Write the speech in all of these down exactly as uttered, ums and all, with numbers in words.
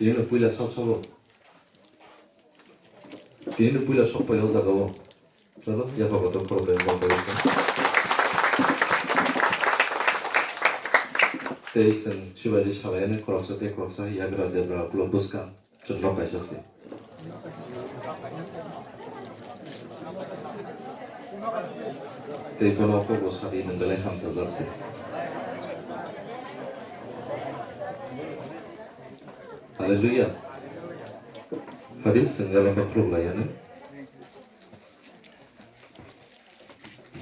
Tini no puila sab sabo. Tini no puila sok pai o jaga o. Chalo, yapha kotor khorok bai mol bai se. Tei chwng sibai ri salai ani khoroksa tei khoroksa yagra debra ukulok bwskang chwng nok kaisa se. Tei bono kok bo sadi nwng belai hamsajak se. Hallelujah. Phadi chwng lama khuluk lai ani.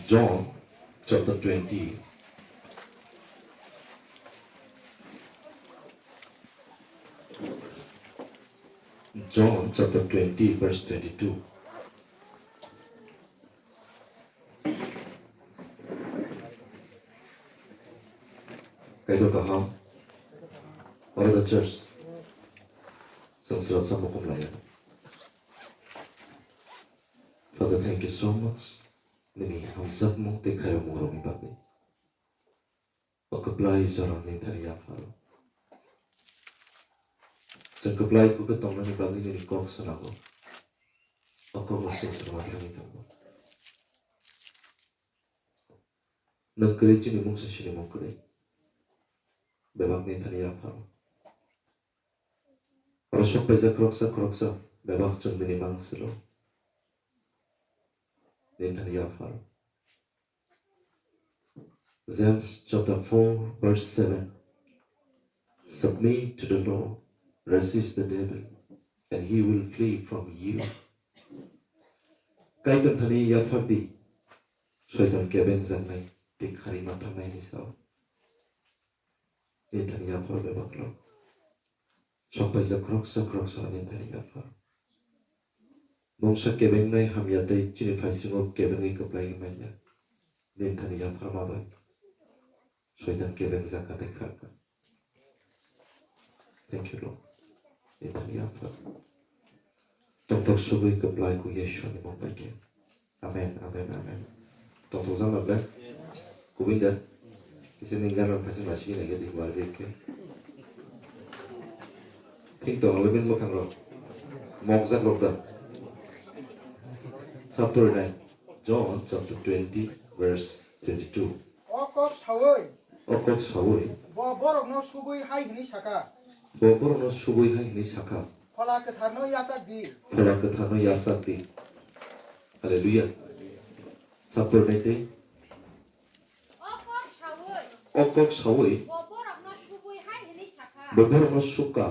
John chapter twenty. John chapter twenty, verse twenty-two. Kaitor kaham. Oro the church. Chwng srapsa mukum laya. Father, thank you so much. Nini hamjakmung tei khairokmungrokni bagwi. O kwplai jora nini thani yapharo. Chwng kwplai kukwi tongnani bagwi nini kok swnamo. O kokno chwng swrwngna thangwi tongo. Nwng kwrwi chini mungsa sinimung kwrwi. Bebak nini thani yapharo. Oro sok paijak khoroksa khoroksa bebak chwng nini mang swlo. Nini thani yapharo. James chapter four, verse seven. Submit to the Lord, resist the devil, and he will flee from you. Kaitor thani yaphar di, Soitan kebeng jaknai tei khari ma thangnai ni sao. Nini thani yaphar bebak rok. Sok paijak khoroksa khoroksa nini thani yaphar. Mungsa kebengnai hamya tei chini phaisingo kebengwi kwplai wngmanya. Nini thani yapharma bai Soitan kebengjak kha tei kharkha. Thank you, Lord. Nini thani yaphar. Tongthok sugwi kwplai ku Yesuni mung bai khe. Amen, amen, amen. Tongthok jang bai. Kubui da. Kisa ni gana phaisa nasi na gedi war gedi khe. Thik tong le bin mwkhang rok. Mokjak rok da. Sapur nai. John chapter twenty, verse twenty-two. O kok sawi. O kok sawi. Bo borokno subui hai hwnwi saka. Bo borokno subui hai hwnwi saka. Phola kwtharno yachak di. Phola kwtharno yachak di. Hallelujah. Sapur nai tei. O kok sawi. O kok sawi. Bo borokno subui hai hwnwi saka. Bo borokno suka.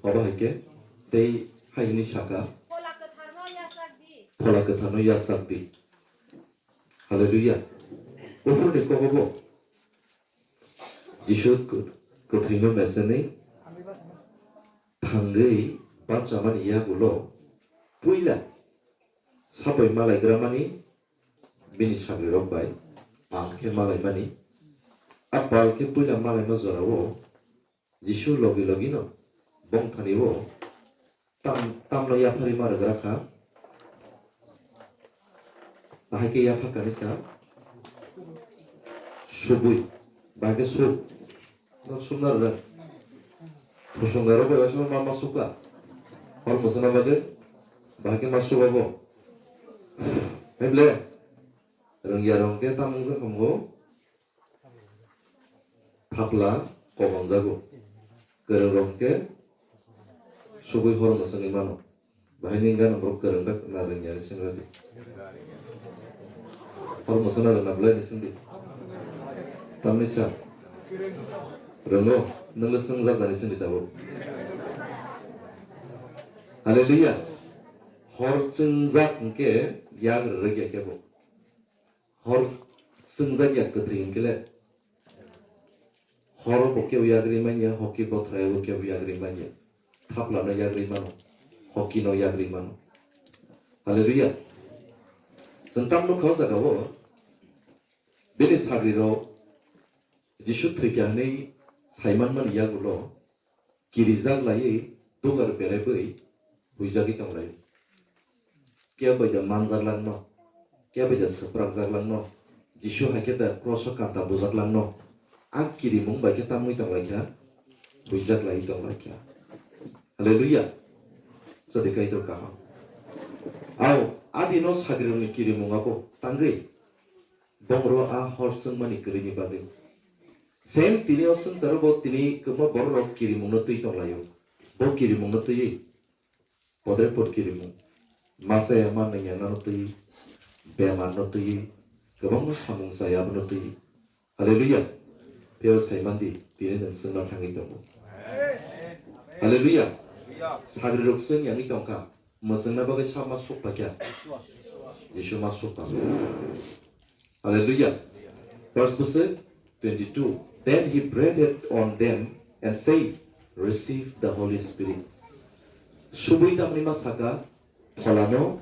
Obo hai khe tei hai hwnwi saka. Phola kwtharno yachak di. Phola kwtharno yachak di. Hallelujah. Buphurni kogobo Jisu kwthwino mesenwi thangwi bachamani yagulo puila sapai malaigramani bini sagrirok bai pal khe malaimani. A pal khe puila malaima jorao Jisu logi logino bongthani o tam, tamno yapharwi ma rwgra kha. Bahai khe yaphar kani sa subui, bahai khe sub. No sumna rwna. Thusung rok bai waisa ma, ma sukha. Hor mwsana bagwi bahai khe ma suba bo. Heble rwngya rok khe tamung sa hamgo. Thapla kobonjago. Kwrwng rok khe subui hor mwswngwi mano. Bahai ni gana borok kwrwng da na rwngya ni swngra di. Hor mwswna rwngna belai ni swngdi. Tamni sa rwngo, nwng le swngjak da ni swngdi tabuk. Hallelujah. Hor chwngjak hwnkhe yak rwrwk ya khe bo. Hor chwngjak ya kwthwi hwnkhe le. Horo bo kebo yagri manya, hoki bothraio bo kebo yagri manya. Thaplano yagri mano, hokino yagri mano. Hallelujah. Chwng tam nukha o jaga o, bini sagrirok Jisu thwikha hwnwi saimanmani yagulo, kirijak laiwi dugar berebwi huijagwi tonglaio. Kebo bai da manjak langno, kebo bai da swprakjak langno, Jisu hai khe da kroso kanta bujak langno, a kirimung bai khe tamwi tonglaikha, huijak laiwi tonglaikha. Hallelujah. Sadi Kaitor kaham. Ao, adino sagrirokni kirimung abo tangwi. Bongro a hor swngmani kwrwini bagwi. Same tini o swngcharo bo tini kwbangma bororok kirimungno twi tonglaio. Bo kirimungno twiwi. Podre pod kirimung. Masa ya ma nang ya nano twiwi. Bemar no twiwi. Kwbangma samung chaya abono twiwi. Hallelujah. Phiyao saimandi, tini nwng swngna thangwi tongo. Hallelujah. Sagrirok swng yangwi tongkha. Mwswngna bagwi sa ma sukpakya. Jisu ma sukpakya. Hallelujah. Verse bwswk twenty-two. Then he breathed on them and said, "Receive the Holy Spirit." Subui tamni ma saka, pholano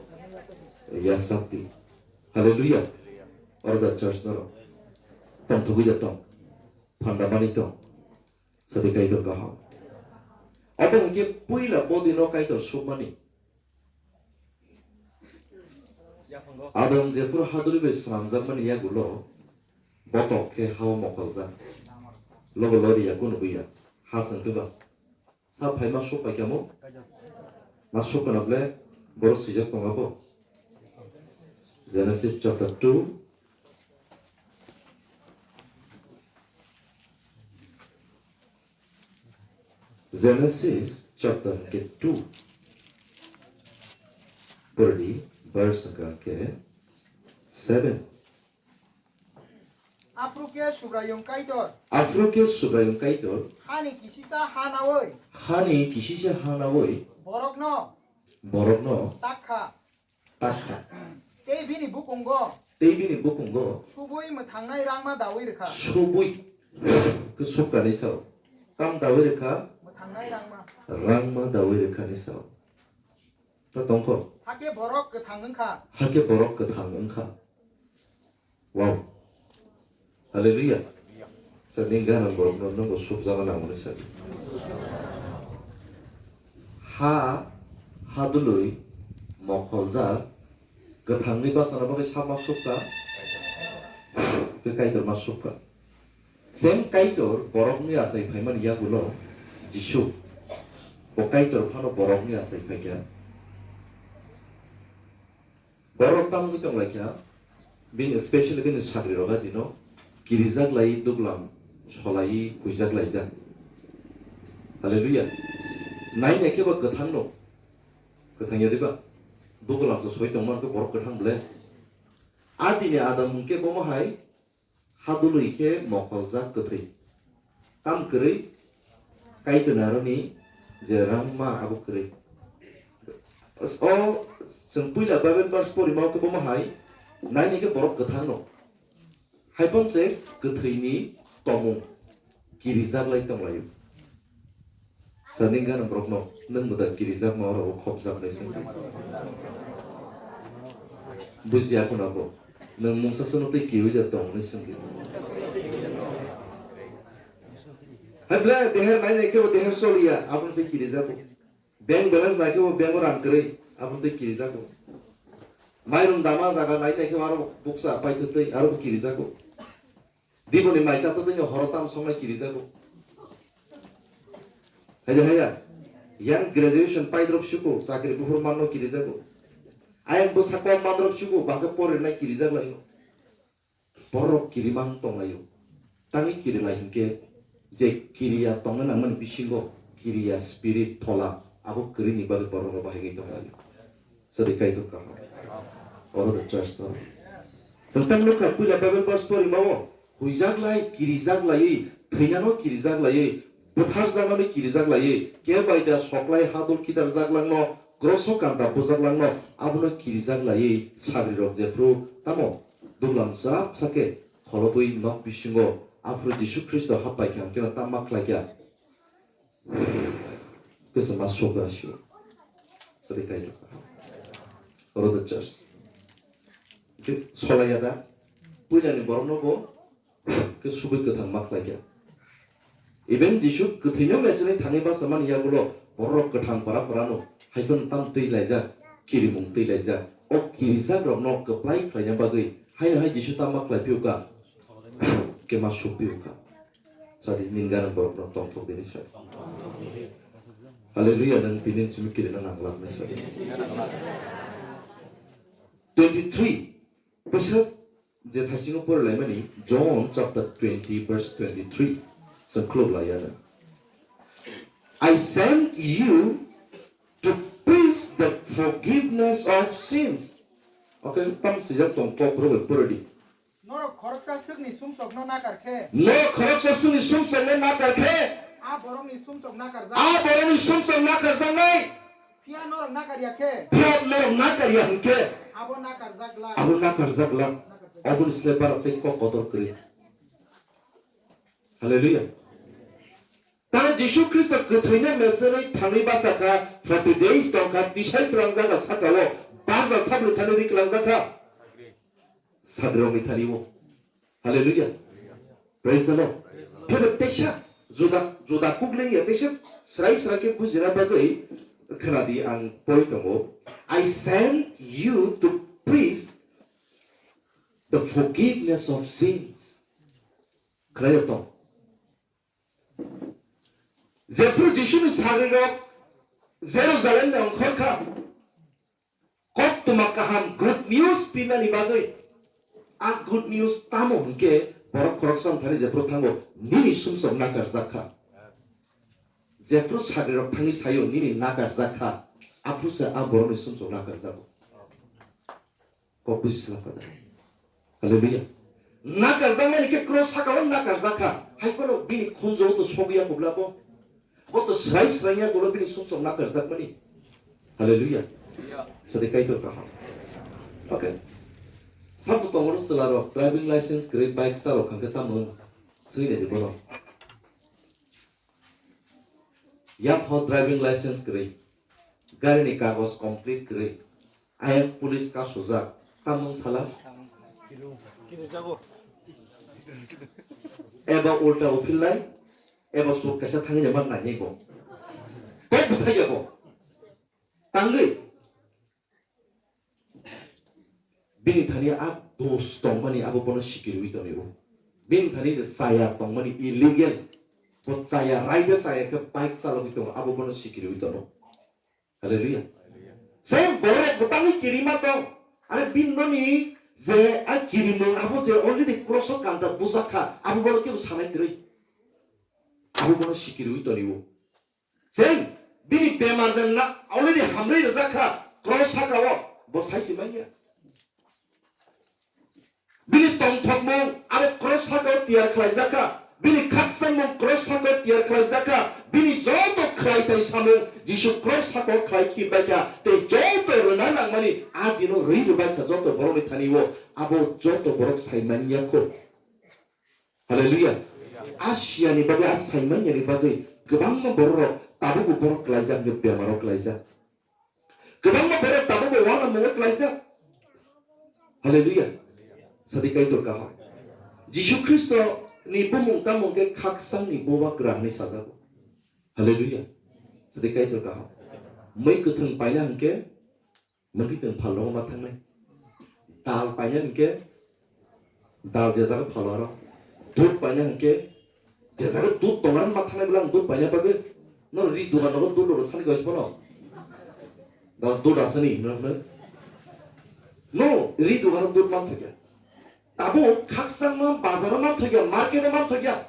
yasakti. Hallelujah. Oro da church norok. Tongthogwi da tong. Phandamani tong. Sadi Kaitor kaham. Abo hwnkhe puila bodino Kaitor sukmani. Adam jephuru haduli bai swnamjakmani yagulo botok khe hao mokoljak. Lobo lori ya kunu buya. Ha sengkhe ba. Sa phai ma suk pai kamo? Ma suk kana ble? Boro swijak tongo bo. Genesis chapter two. Genesis chapter ke two. Purdi verse ke seven. Aphru khe Subraiyung Kaitor. Aphru khe Subraiyung Kaitor. Hani kisisa ha nawi. Hani kisisa ha nawi. Borokno. Borokno. Takha. Takha. Tei bini bukungo. Tei bini bukungo. Subui mwthangnai rangma dawi rwkha. Subui. Khe subkani sao. Tam dawi rwkha. Mwthangnai rangma. Rangma dawi rwkhani sao. Ta tongkho. Hakhe borok kwthang wngkha. Hakhe borok kwthang wngkha. Wow. Hallelujah. Sir, nini gana borok no nungo subjama nangmani sir. Ha, ha dului, mokholjak, kwthangni bwsano bagwi sama sukha, khe Kaitor ma sukha. Same Kaitor borokni achai phaimani yagulo Jisu. Bo Kaitor phano borokni achai phaikha. Borok tam wngwi tonglaikha, bini specially bini sagrirok adino kirijak lai, duglam solai, huijak laijak. Hallelujah. Nai nai khe bo kwthang no. Kwthang ya diba? Duglam so soi tongma khe borok kwthang ble. Adini Adam hwnkhe bomo hai, ha dului khe mokholjak kwthwi. Tam kwrwi Kaitor naroni je rangma abo kwrwi. O chwng puila Bible verse porima o khe bomo hai, naini khe borok kwthang no. Hai phone se kwthwini tomung kirijak lai tonglaio. Chani gana borokno, nwng bo da kirijak ma oro khopjak nai sengdi. Bujiya khuna bo. Nwng mungsa sono tei kiwi da tong nai sengdi. Hai ble deher nai nai khe bo deher soliya, aboni tei kirijago. Bank balance nai khe bo bank o rang kwrwi, aboni tei kirijago. Mairum dama jaga nai nai khe aro buksa paitwtwi, aro bo kirijago. Diboni maisa to tini horo tam songnai kirijago. Haida haya. Yang graduation paidrop suko, chakri buhur manno kirijago. Ayang bwsa kom madrop suko, bangkhe porinai kirijak laio. Borok kirimang tonglaio. Tangwi kirilai hinkhe, je kiriya tongna nangmani bisingo, kiriya spirit phola, abo kwrwini bagwi borok bahai tonglaio. Sadi kaitor kaham. Oro the church no. Chwng tang nukha, puila Bible verse porimao, huijak lai, kirijak laiwi, thwinano kirijak laiwi, bwtharjaknano kirijak laiwi, khe bai da soklai hadol kidarjak langno, kroso kanta bujak langno, abono kirijak laiwi, sagrirok jephru tamo duglam chwrap sakhe kholobwi nok bisingo, aphuru Jisu Khristo happai kha, hwnkhe no tamo ma khlai kha? Kwchama sokra sio. Sadi kaitor. Oro the church. Khe solaiya da? Puilani borokno bo khe subui kwthang ma khlai kha. Even Jisu kwthwino mesini thangwi basa mani yagulo borok kwthang para parano haikon tam twi laijak, kirimung twi laijak. O kirijakrokno kwplai khlaina bagwi haino hai Jisu tam ma khlai phiyokha? Khe ma suk phiyokha. Sadi nini gana borokno tongthok dini sadi. Hallelujah, nang tini simi kirina nangla. Twenty-three. Bwswk je thaisingo porilaimani John chapter twenty verse twenty-three. Chwng khuluk laiya da. "I sent you to preach the forgiveness of sins." Okay, tam swijak tong kok bro bai porodi. Norok khoroksa swkni sumsokno nakar khe. Norok khoroksa swkni sumsokno nakar khe. A borokni sumsok nakarjak. A borokni sumsok nakarjaknai. Phiya norok nakarya khe. Phiya norok nakarya hwnkhe. Abo nakarjak glak. Abo nakarjak glak. Oboni slai barat tei kok kotor kwrwi. Hallelujah. Tamo Jisu Khristo kwthwino mesenwi thangwi bachakha, forty days tongkha, tisai twlangjak sakao, barja sabri thani ri kwlangjakha. Sagrokni thani o. Hallelujah. Praise the Lord. Phebe teisa juda, juda kuk lengya teisa srai srai khe bujina bagwi khwnadi ang pori tongo. "I sent you to preach the forgiveness of sins." Khwlaiyo tong. Jephru Jisuni sagrirok Jerusalemni ongkhorkha, koktwma kaham good news pinani bagwi. A good news tamo hwnkhe borok khoroksa wngthani jephru thango nini sumsok nakarjak kha. Jephru sagrirok thangwi saio nini nakarjak kha, aphuru se a borokni sumsok nakarjago. Kok buji sla pada. Hallelujah. Nakarjakmani khe cross sakao nakarjak kha. Hai phano bini khunjo to sogwi ya kubla bo. Bo to srai srai ya kubla bini sumsok nakarjakmani. Hallelujah. Sadi Kaitor kaham. Okay. Sabo tongo chwla rok driving license kwrwi bike chalok kha khe tamo swngwi naidi bono. Yapho driving license kwrwi, garini kagoj complete kwrwi, ayang police kasujak, tamung sala? Eba ulta uphillai, eba suk kaisa thangwi naima nangni bo. Tok bwthai ya bo. Tangwi. Bini thani a dos tongmani abo bono sikirwi tongo. Bini thani je chaya tongmani illegal, bo chaya raida chaya khe bike chalogwi tongo, abo bono sikirwi tongo. Hallelujah. Same borok bwtangwi kirima tong. Are bini noni je a kirimung abo je already cross o kanta bujak kha, abo bono kebo sanai kwrwi. Abo bono sikirwi tongo. Sen bini bemar je na already hamrwi rijak kha, cross sakao bo sai si manya. Bini tongthokmung abo cross sakao tiyar khlaijak kha, bini khakchangmung cross sakao tiyar khlaijak kha, bini joto khlai tai samung Jisu cross sakao khlai khi bai kha, tei joto rwna nangmani a dino rwi rwbai kha joto borokni thani o, abo joto borok sai manya kho. Hallelujah. A siyani bagwi, a saimanyani bagwi kwbangma bororok tabukbo borok klaijak, hwnkhe bemaro klaijak. Kwbangma borok tabukbo uanamungo klaijak. Hallelujah. Sadi Kaitor kaham. Jisu Khristo ni bumung tamung khe khakchangni boba kwrang hinwi sajago. Hallelujah. Sadi Kaitor kaham. Mui kwthwng paina hwnkhe Mungki tong phalno ma thangnai. Dal paina hwnkhe, dal je jaga phalo aro. Dud paina hwnkhe, je jaga dud tong aro ma thangnai bwle ang dud paina bagwi. Noro ri dogan nogo dud rw sani goi sbono. Dal dud asani hwnwi hwnwi. No, ri dogano dud man thokya. Tabuk khakchangma bazaro man thokya, market o man thokya.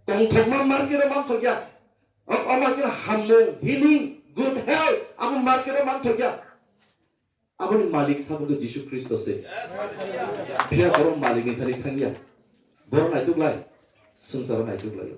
Tongthokma market o man thokya. Omo khe hammung, healing, good health, abo market o man thokya. Aboni malik sabo khe Jisu Khristo se. Phiya borok malik ni thani thangya. Borok naituk lai, swngcharo naituk lai.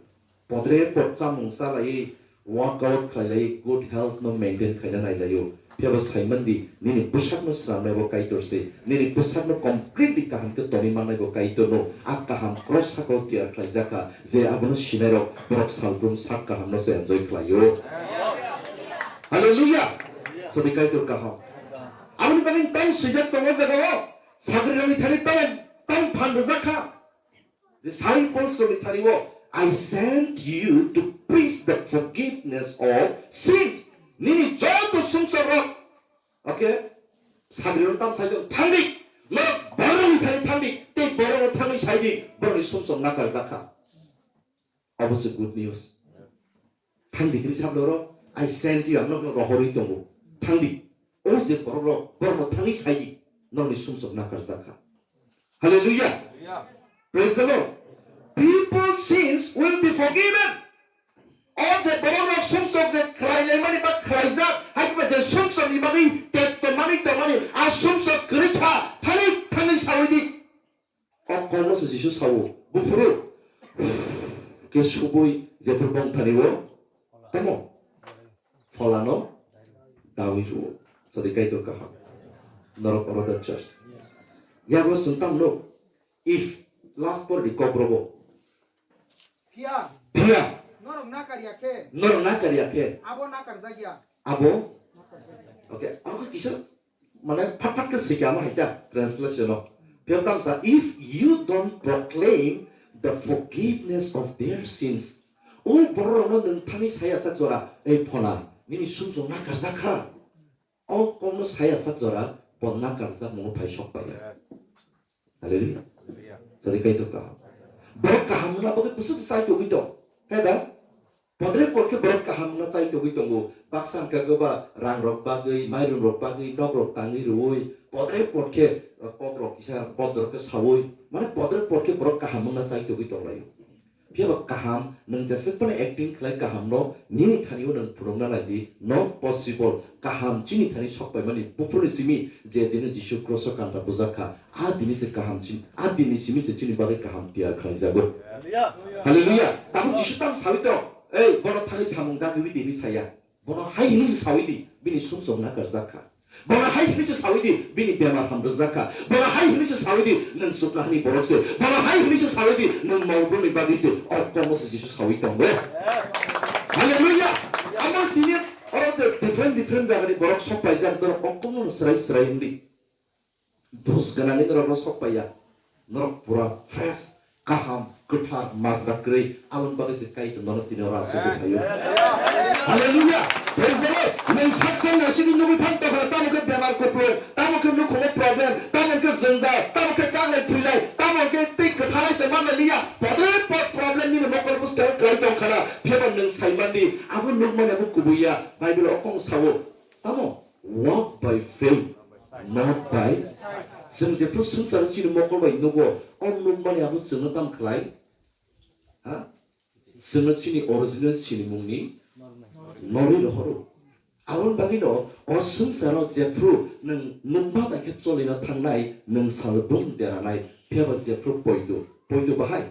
Podre pod chamung cha lai, workout khlai lai, good health no maintain khaina nai lai. Phiya bo sai mandi, nini bwsakno swnamnai bo Kaitor se, nini bwsakno completely kaham khe tonwi mannai bo Kaitor no. A kaham cross sakao tiyar khlaijak kha, je abono sinairok borok salbrum sak kahamno se enjoy khlaio. Hallelujah! Sadi Kaitor kaham. Aboni bagwi tamo swijak tongo jagao, sagrirokni thani tamo, tamo phan rwjak kha. Disciples rokni thani o, "I sent you to preach the forgiveness of sins." Nini joto sumsok rok, okay? Sagri rok tam sai tong, thangdi, norok borok ni thani thangdi, tei borok no thangwi saidi, borok ni sumsok nakar jakha. Abo se good news. Thangdi kini sablo ro, I send you, ang nokno rohorwi tongo. Thangdi. O je borok rok, borokno thangwi saidi. Nokni sumsok nakarjak kha. Hallelujah. Praise the Lord. People's sins will be forgiven. O je borok rok sumsok je khlai laimani ba khlaijak, hai khe ba je sumsok ni bagwi tek tongmani tongmani, a sumsok kwrwi kha, thani thangwi sawi di. O kokno se Jisu sawo, buphuru khe subui jephru bongthani o tamo pholano dawi rwo. Sadi Kaitor kaham. Norok oro da church. Yago sung tamo no, if last por di kok rogo. Phiya. Phiya. Norok nakar ya khe. Norok nakar ya khe. Abo nakar jak ya. Abo. Okay, abo kisa mane phat phat khe sika ma haita translation o. Phiya tamsa, if you don't proclaim the forgiveness of their sins. O borok no nwng thani saya sak jora, ei phona, nini sumsok nakar jak kha. O kokno saya sak jora, bo nakarjak mungo phai sok paiya. Hallelujah. Jadi Kaitor kaham. Borok kaham wngna bagwi bwswk chai togwi tong. He da? Podre pod khe borok kaham wngna chai togwi tongo. Baksa hwnkha khe ba rang rok bagwi, mairum rok bagwi, nok rok tangwi rwui, podre pod khe, uh, kok rok kisa bodor khe saui, mane podre pod khe borok kaham wngna chai togwi tong laio. Phiya ba kaham, nwng jesek phano acting khlai kaham no, nini thani o nwng phunukna nai di, not possible. Kaham chini thani sok paimani buphuruni simi je dino Jisu cross o kanta bujak kha, a dini se kaham chini, a dini simi se chini bagwi kaham tiyar khlai jago. Hallelujah. Tabuk Jisu tam sawi to, ei, bono thani samung dagwi di hinwi saya. Bono hai hinwi se sawi di, bini sumsok nakarjak kha. Bono hai hinwi se sawi di, bini bemar hamrwjak kha. Bono hai hinwi se sawi di, nwng chuknohani borok se. Bono hai hinwi se sawi di, nwng mol brumni bagwi se. O kokno se Jisu sawi tongo. Hallelujah! Amo tini oro de different, different jagani borok sok paijak, norok o kokno swrai, swrai wngdi. Dos gwnangwi norok no sok paiya. Norok pura fresh, kaham, kwthar, majra kwrwi, aboni bagwi se Kaitor nono tini oro asugwi phaio. Hallelujah! Praise the Lord! Nwng sak sak naisingwi nugwi phan tongkha, tamo khe bemar kuplung, tamo khe nukhungo problem, tamo khe jwngjal, tamo khe kaglai thwilai, tamo khe tei kwthalai se manlai liya. Podre pod problem nini mokol bwskang kwlai tongkha na, phiyaba nwng sai mandi, abo nukmani abo kubui ya. Bible o kong sao, tamo? Walk by faith, not by. Chwng jephru swngcharo chini mokol bai nugo, o nukmani abo chwngno tam khlai? Ha? Chwngno chini original sinimungni norwi rohoro. Aboni bagwino o swngcharo jephru nwng nukma bai khe cholina thangnai, nwng salbrum deranai, phiyaba jephru poito, poito bahai.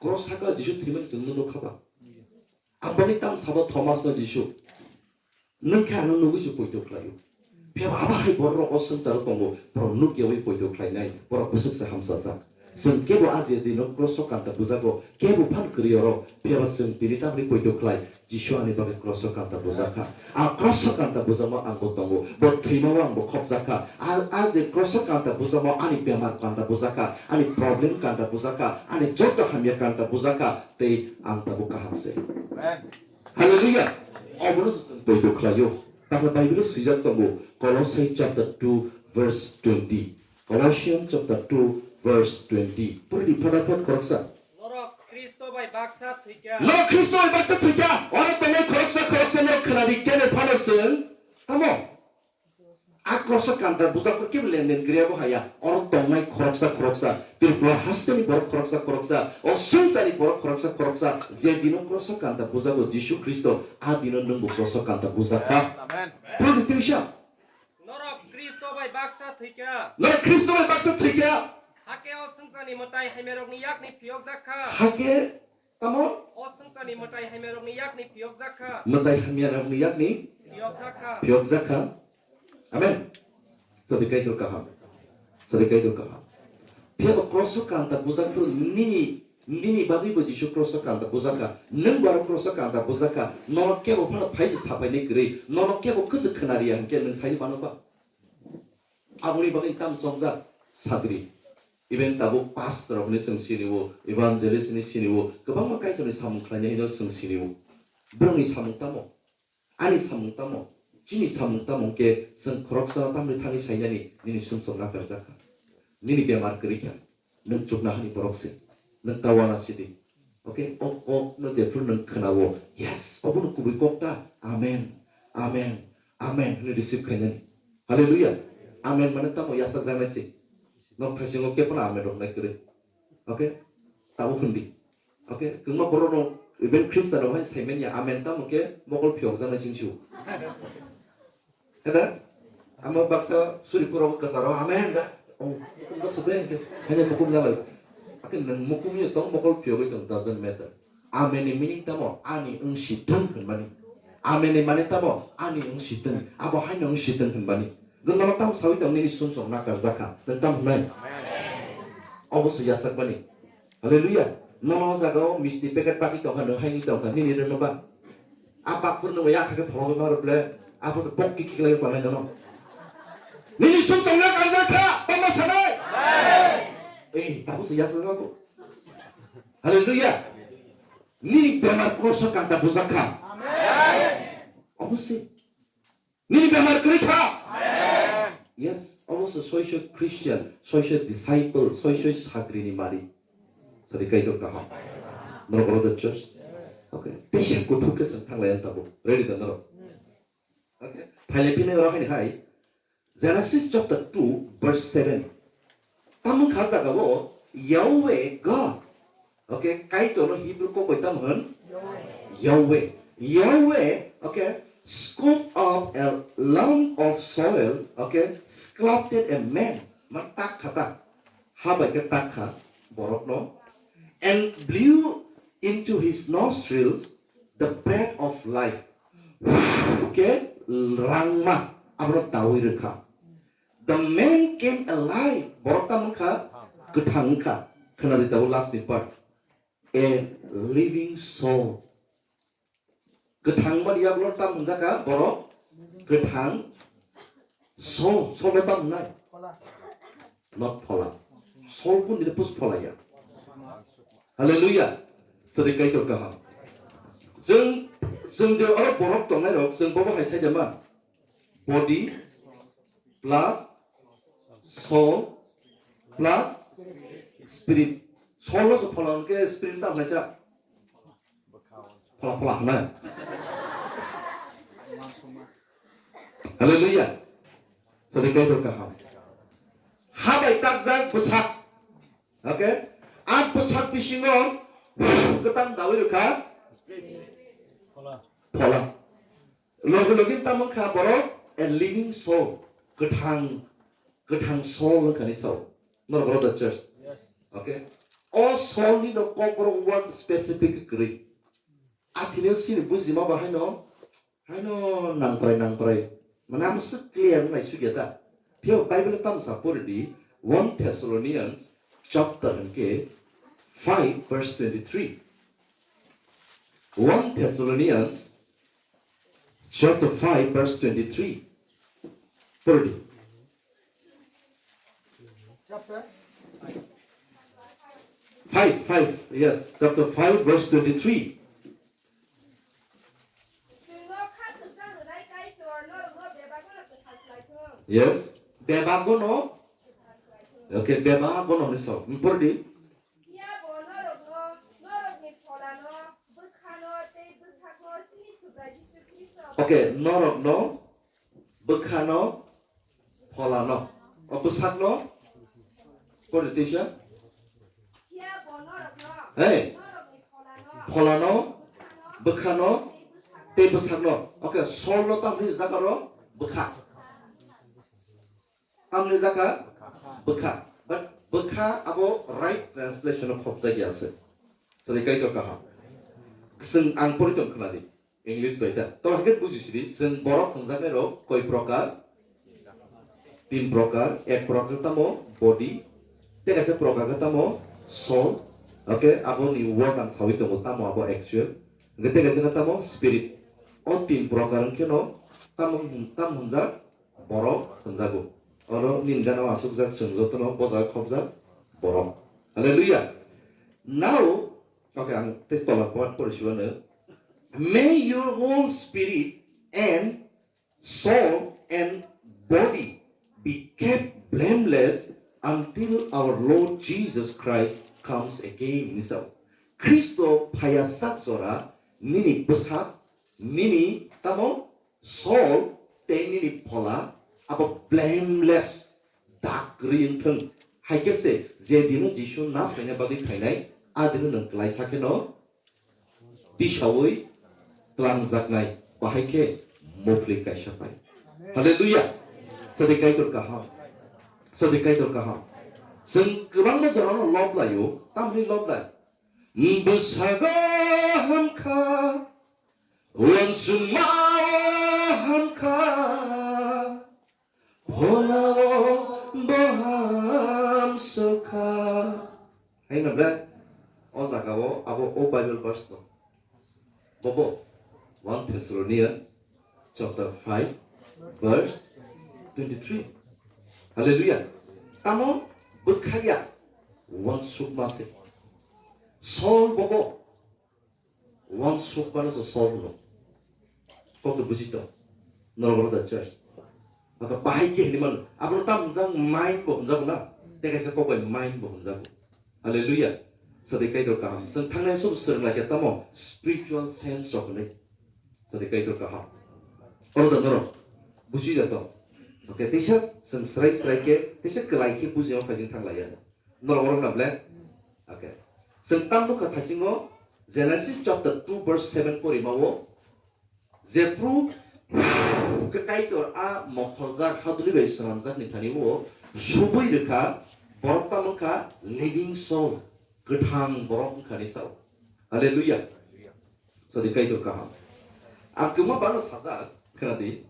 Cross saka Jisu thwimani chwngno nukha ba? Aboni tam sabo Thomasno Jisu. Nwng khe ano nugwi se poito khlaio. Phiya ba abo hai borok rok o swngcharo tongo, borok nuk yaui poito khlainai, borok bwswk se hamsajak. Chwng kebo a je dino cross o kanta bujago, kebo phan kwrwi oro, phiya ba chwng tini tamni poito khlai, Jisu ani bagwi cross o kanta bujak kha. A cross o kanta bujakma ang bo tongo, bo thwima o ang bo khopjak kha. A, a je cross o kanta bujakma ani bemar kanta bujak kha, ani problem kanta bujak kha, ani joto hamya kanta bujak kha, tei ang tabuk kaham se. Amen. Hallelujah. Obono se chwng poito khlaio. Tamo Bible o swijak tongo, Kolosai chapter two verse twenty. Colossians chapter two verse twenty. Puri di, phata phot khoroksa. Norok Khristo bai baksa thwikha. Norok Khristo bai baksa thwikha. Oro tongnai khoroksa khoroksa norok khwnadi, kebo phano chwng. Tamo? A cross o kanta bujak phuru kebo lenden kwrwi abo haya. Oro tongnai khoroksa khoroksa, Tripura hasteni borok khoroksa khoroksa, o swngcharni borok khoroksa khoroksa, je dino cross o kanta bujago Jisu Khristo, a dino nwngbo cross o kanta bujak kha. Amen. Phuru di tisa. Norok Khristo bai baksa thwikha. Norok Khristo bai baksa thwikha. Hake o swngcharni mwtai hamyarokni yakni phiyokjak kha. Hake Tamo? O swngcharni mwtai hamyarokni yakni phiyokjak kha. Mwtai hamyarokni yakni? Phiyokjak kha. Phiyokjak kha. Amen. Sadi Kaitor kaham. Sadi Kaitor kaham. Phiya bo cross o kanta bujak phuru nini, nini bagwi bo Jisu cross o kanta bujak kha. Nwng bo aro cross o kanta bujak kha. Nono kebo phano phai se sapai ni kwrwi. Nono kebo kwswk khwna riya hinkhe nwng sai mano ba? Aboni bagwi tam chongjak sagri. Even tabuk pastor rokni chwng sini o, evangelist ni sini o, kwbangma Kaitorni samung khlainai hino chwng sini o. Borokni samung tamo? Ani samung tamo? Chini samung tamo hwnkhe chwng khoroksa tamni thangwi sainani nini sumsok nakarjak kha. Nini bemar kwrwi kha. Nwng chukna hani borok se. Nwng tawana sidi. Okay? O kok no jephru nwng khwnao. Yes, obono kubui kok ta. Amen. Amen. Amen hwnwi receive khainani. Hallelujah. Amen mane tamo yasakjaknai se. Nok thaisingo kebono amen roknai kwrwi. Okay? Tabuk hwn di. Okay? Kwbangma borok rok even Christian rok hai sai manya amen tamo khe mokol phiyokjaknai sing sio. Kada? Amo baksa suri pura kwcharo amen da. Oh, mukum dak sebe. Hanya mukum dalai. Akin nang mukum yo tong mokol phiyogwi tong doesn't matter. Amen ni meaning tamo ani wng si thung hwnmani. Amen ni mane tamo ani wng si thung. Abo haino wng si thung hwnmani. Gwnano tam sawi tong nini sumsok nakarjakha. Nang tam hwnai? Obo se yasakmani. Hallelujah. Nono o jaga o misti packet paki tongkha, nwng haini tongkha, nini rwngno ba. A bak phuru nwng ya khake pholo ma rwple. A phuru pok ki khiklai klangnai nono. Nini sumsok nakarjakha, tamo sanai. Ei, tamo se yasakjago. Hallelujah. Nini bemar koso kanta bujakha. Obo se. Nini bemar kwrwi kha. Yes, obo se soiso Christian, soiso disciple, soiso sagrini mari. Sadi kaitor kaham. Norok oro the church. Okay. Teisa kuthuk khe seng thanglai ang tabuk. Ready da norok? Okay. Phaile phine oro haini hai. Genesis chapter two verse seven. Tamo kha jaga o Yahweh God. Okay, Kaitor no Hebrew kok bai tamo hwn? Yahweh. Yahweh, okay, scooped up a lump of soil, okay, sculpted a man. Man tak kha ta. Ha bai khe tak kha borok no. And blew into his nostrils the breath of life. Khe rangma abono dawi rwkha. The man came alive. Borok tamo wngkha? Kwthang wngkha. Khwnadi tabuk last ni part. A living soul. Kwthang mani yagulo tam hwnjakha borok kwthang soul. Soul no tam hwnai? Not phola. Soul kun dide pus phola ya. Hallelujah. Sadi kaitor kaham. Jeng, jeng je oro borok tongnai rok, jeng bobo hai sai de ma. Body plus soul plus spirit. Soul no se phola hwnkhe spirit ta hwnai sa. Phola phola hwnai. Hallelujah. Sadi kaitor kaham. Ha bai takjak bwsak. Okay? A bwsak bisingo kwtam dawi rwkha. Phola. Logi logi tamo wngkha borok a living soul, kwthang, kwthang soul wngkha ni sao. Norok borok da church. Yes. Okay. O soul ni no kok borok word specific kwrwi. Athini sini bujima ba haino, haino nangprai nangprai. Mane amo se clear nai sugya ta. Phio Bible tam sa pori di one Thessalonians chapter hwnkhe five verse twenty-three. One Thessalonians chapter five, verse twenty-three. Purdi. Chapter? Five, five, yes, chapter five, verse twenty-three. Yes, bebagono. Okay, bebagono ni so. Purdi. Phiya bo norokno, norokni pholano, bwkhano tei bwsakno chini Subrai Jisu Khristo. Okay, norokno, bwkhano, pholano. O bwsakno, pori tisa. Phiya bo norokno, hey, norokni pholano, pholano, bwkhano, tei bwsakno. Okay, solno tamni jakaro bwkha. Tamni jakha? Bwkha. But bwkha abo right translation o khopjak ya se. Sadi kaitor kaham. Chwng ang pori tong khna di. English bai da. To hake buji sidi, chwng borok hwnjaknai rok koi prokar? Tin prokar. Ek prokar tamo body. Tei kaisa prokar khe tamo soul. Okay, abo ni word ang sawi tongo tamo abo actual. Hwnkhe tei kaisa khe tamo spirit. O tin prokar hwnkhe no tamo, tamo hwnjak borok hwnjago. Oro nini gana o asukjak chwng jotono boja khokjak borok. Hallelujah. Now, okay, ang tei tola part pore sibano. May your whole spirit and soul and body be kept blameless until our Lord Jesus Christ comes again. Ni sao. Khristo phaya sak jora nini bwsak, nini tamo Saul tei nini phola abo blameless, dak kwrwi wng thung. Hai khe se je dino Jisu na phaina bagwi phainai, a dino nwng kwlaisa kheno tisaui twlangjaknai, bahai khe mopli kaisa pai. Hallelujah! Sadi Kaitor kaham. Sadi Kaitor kaham. Chwng kwbangma jorano lob laio, tamni lob lai? Bwsago hamkha, uansukma hamkha, pholao boham sokha. Hai na ble? O jaga o abo o Bible verse no. Bobo one Thessalonians chapter five verse twenty-three. Hallelujah. Tamo bwkhaya uansukma se. Saul bobo uansukmano se Saul no. Kok buji to. Norok da church. Maka bahai ke hini man. Abono tam jang mind bo hwnjago na. Tekaisa kok bai mind bo hwnjago. Hallelujah. Sadi Kaitor kaham. Chwng thangnai sob swrwng lai khe tamo spiritual sense rok hwnwi. Sadi Kaitor kaham. Oro da norok. Buji da to. Okay, tisa chwng srai srai ke, tisa kwlai ke buji ma phaising thang lai ya. Norok oro na ble? Okay. Chwng tam nukha thaisingo Genesis chapter two verse seven porima o, jephru khe Kaitor a mokholjak haduli bai swnamjakni thani o subui rwkha, borok tamo wngkha living soul, kwthang borok wngkha ni sao. Hallelujah. Sadi Kaitor kaham. Ang kwma bano sajak khna di.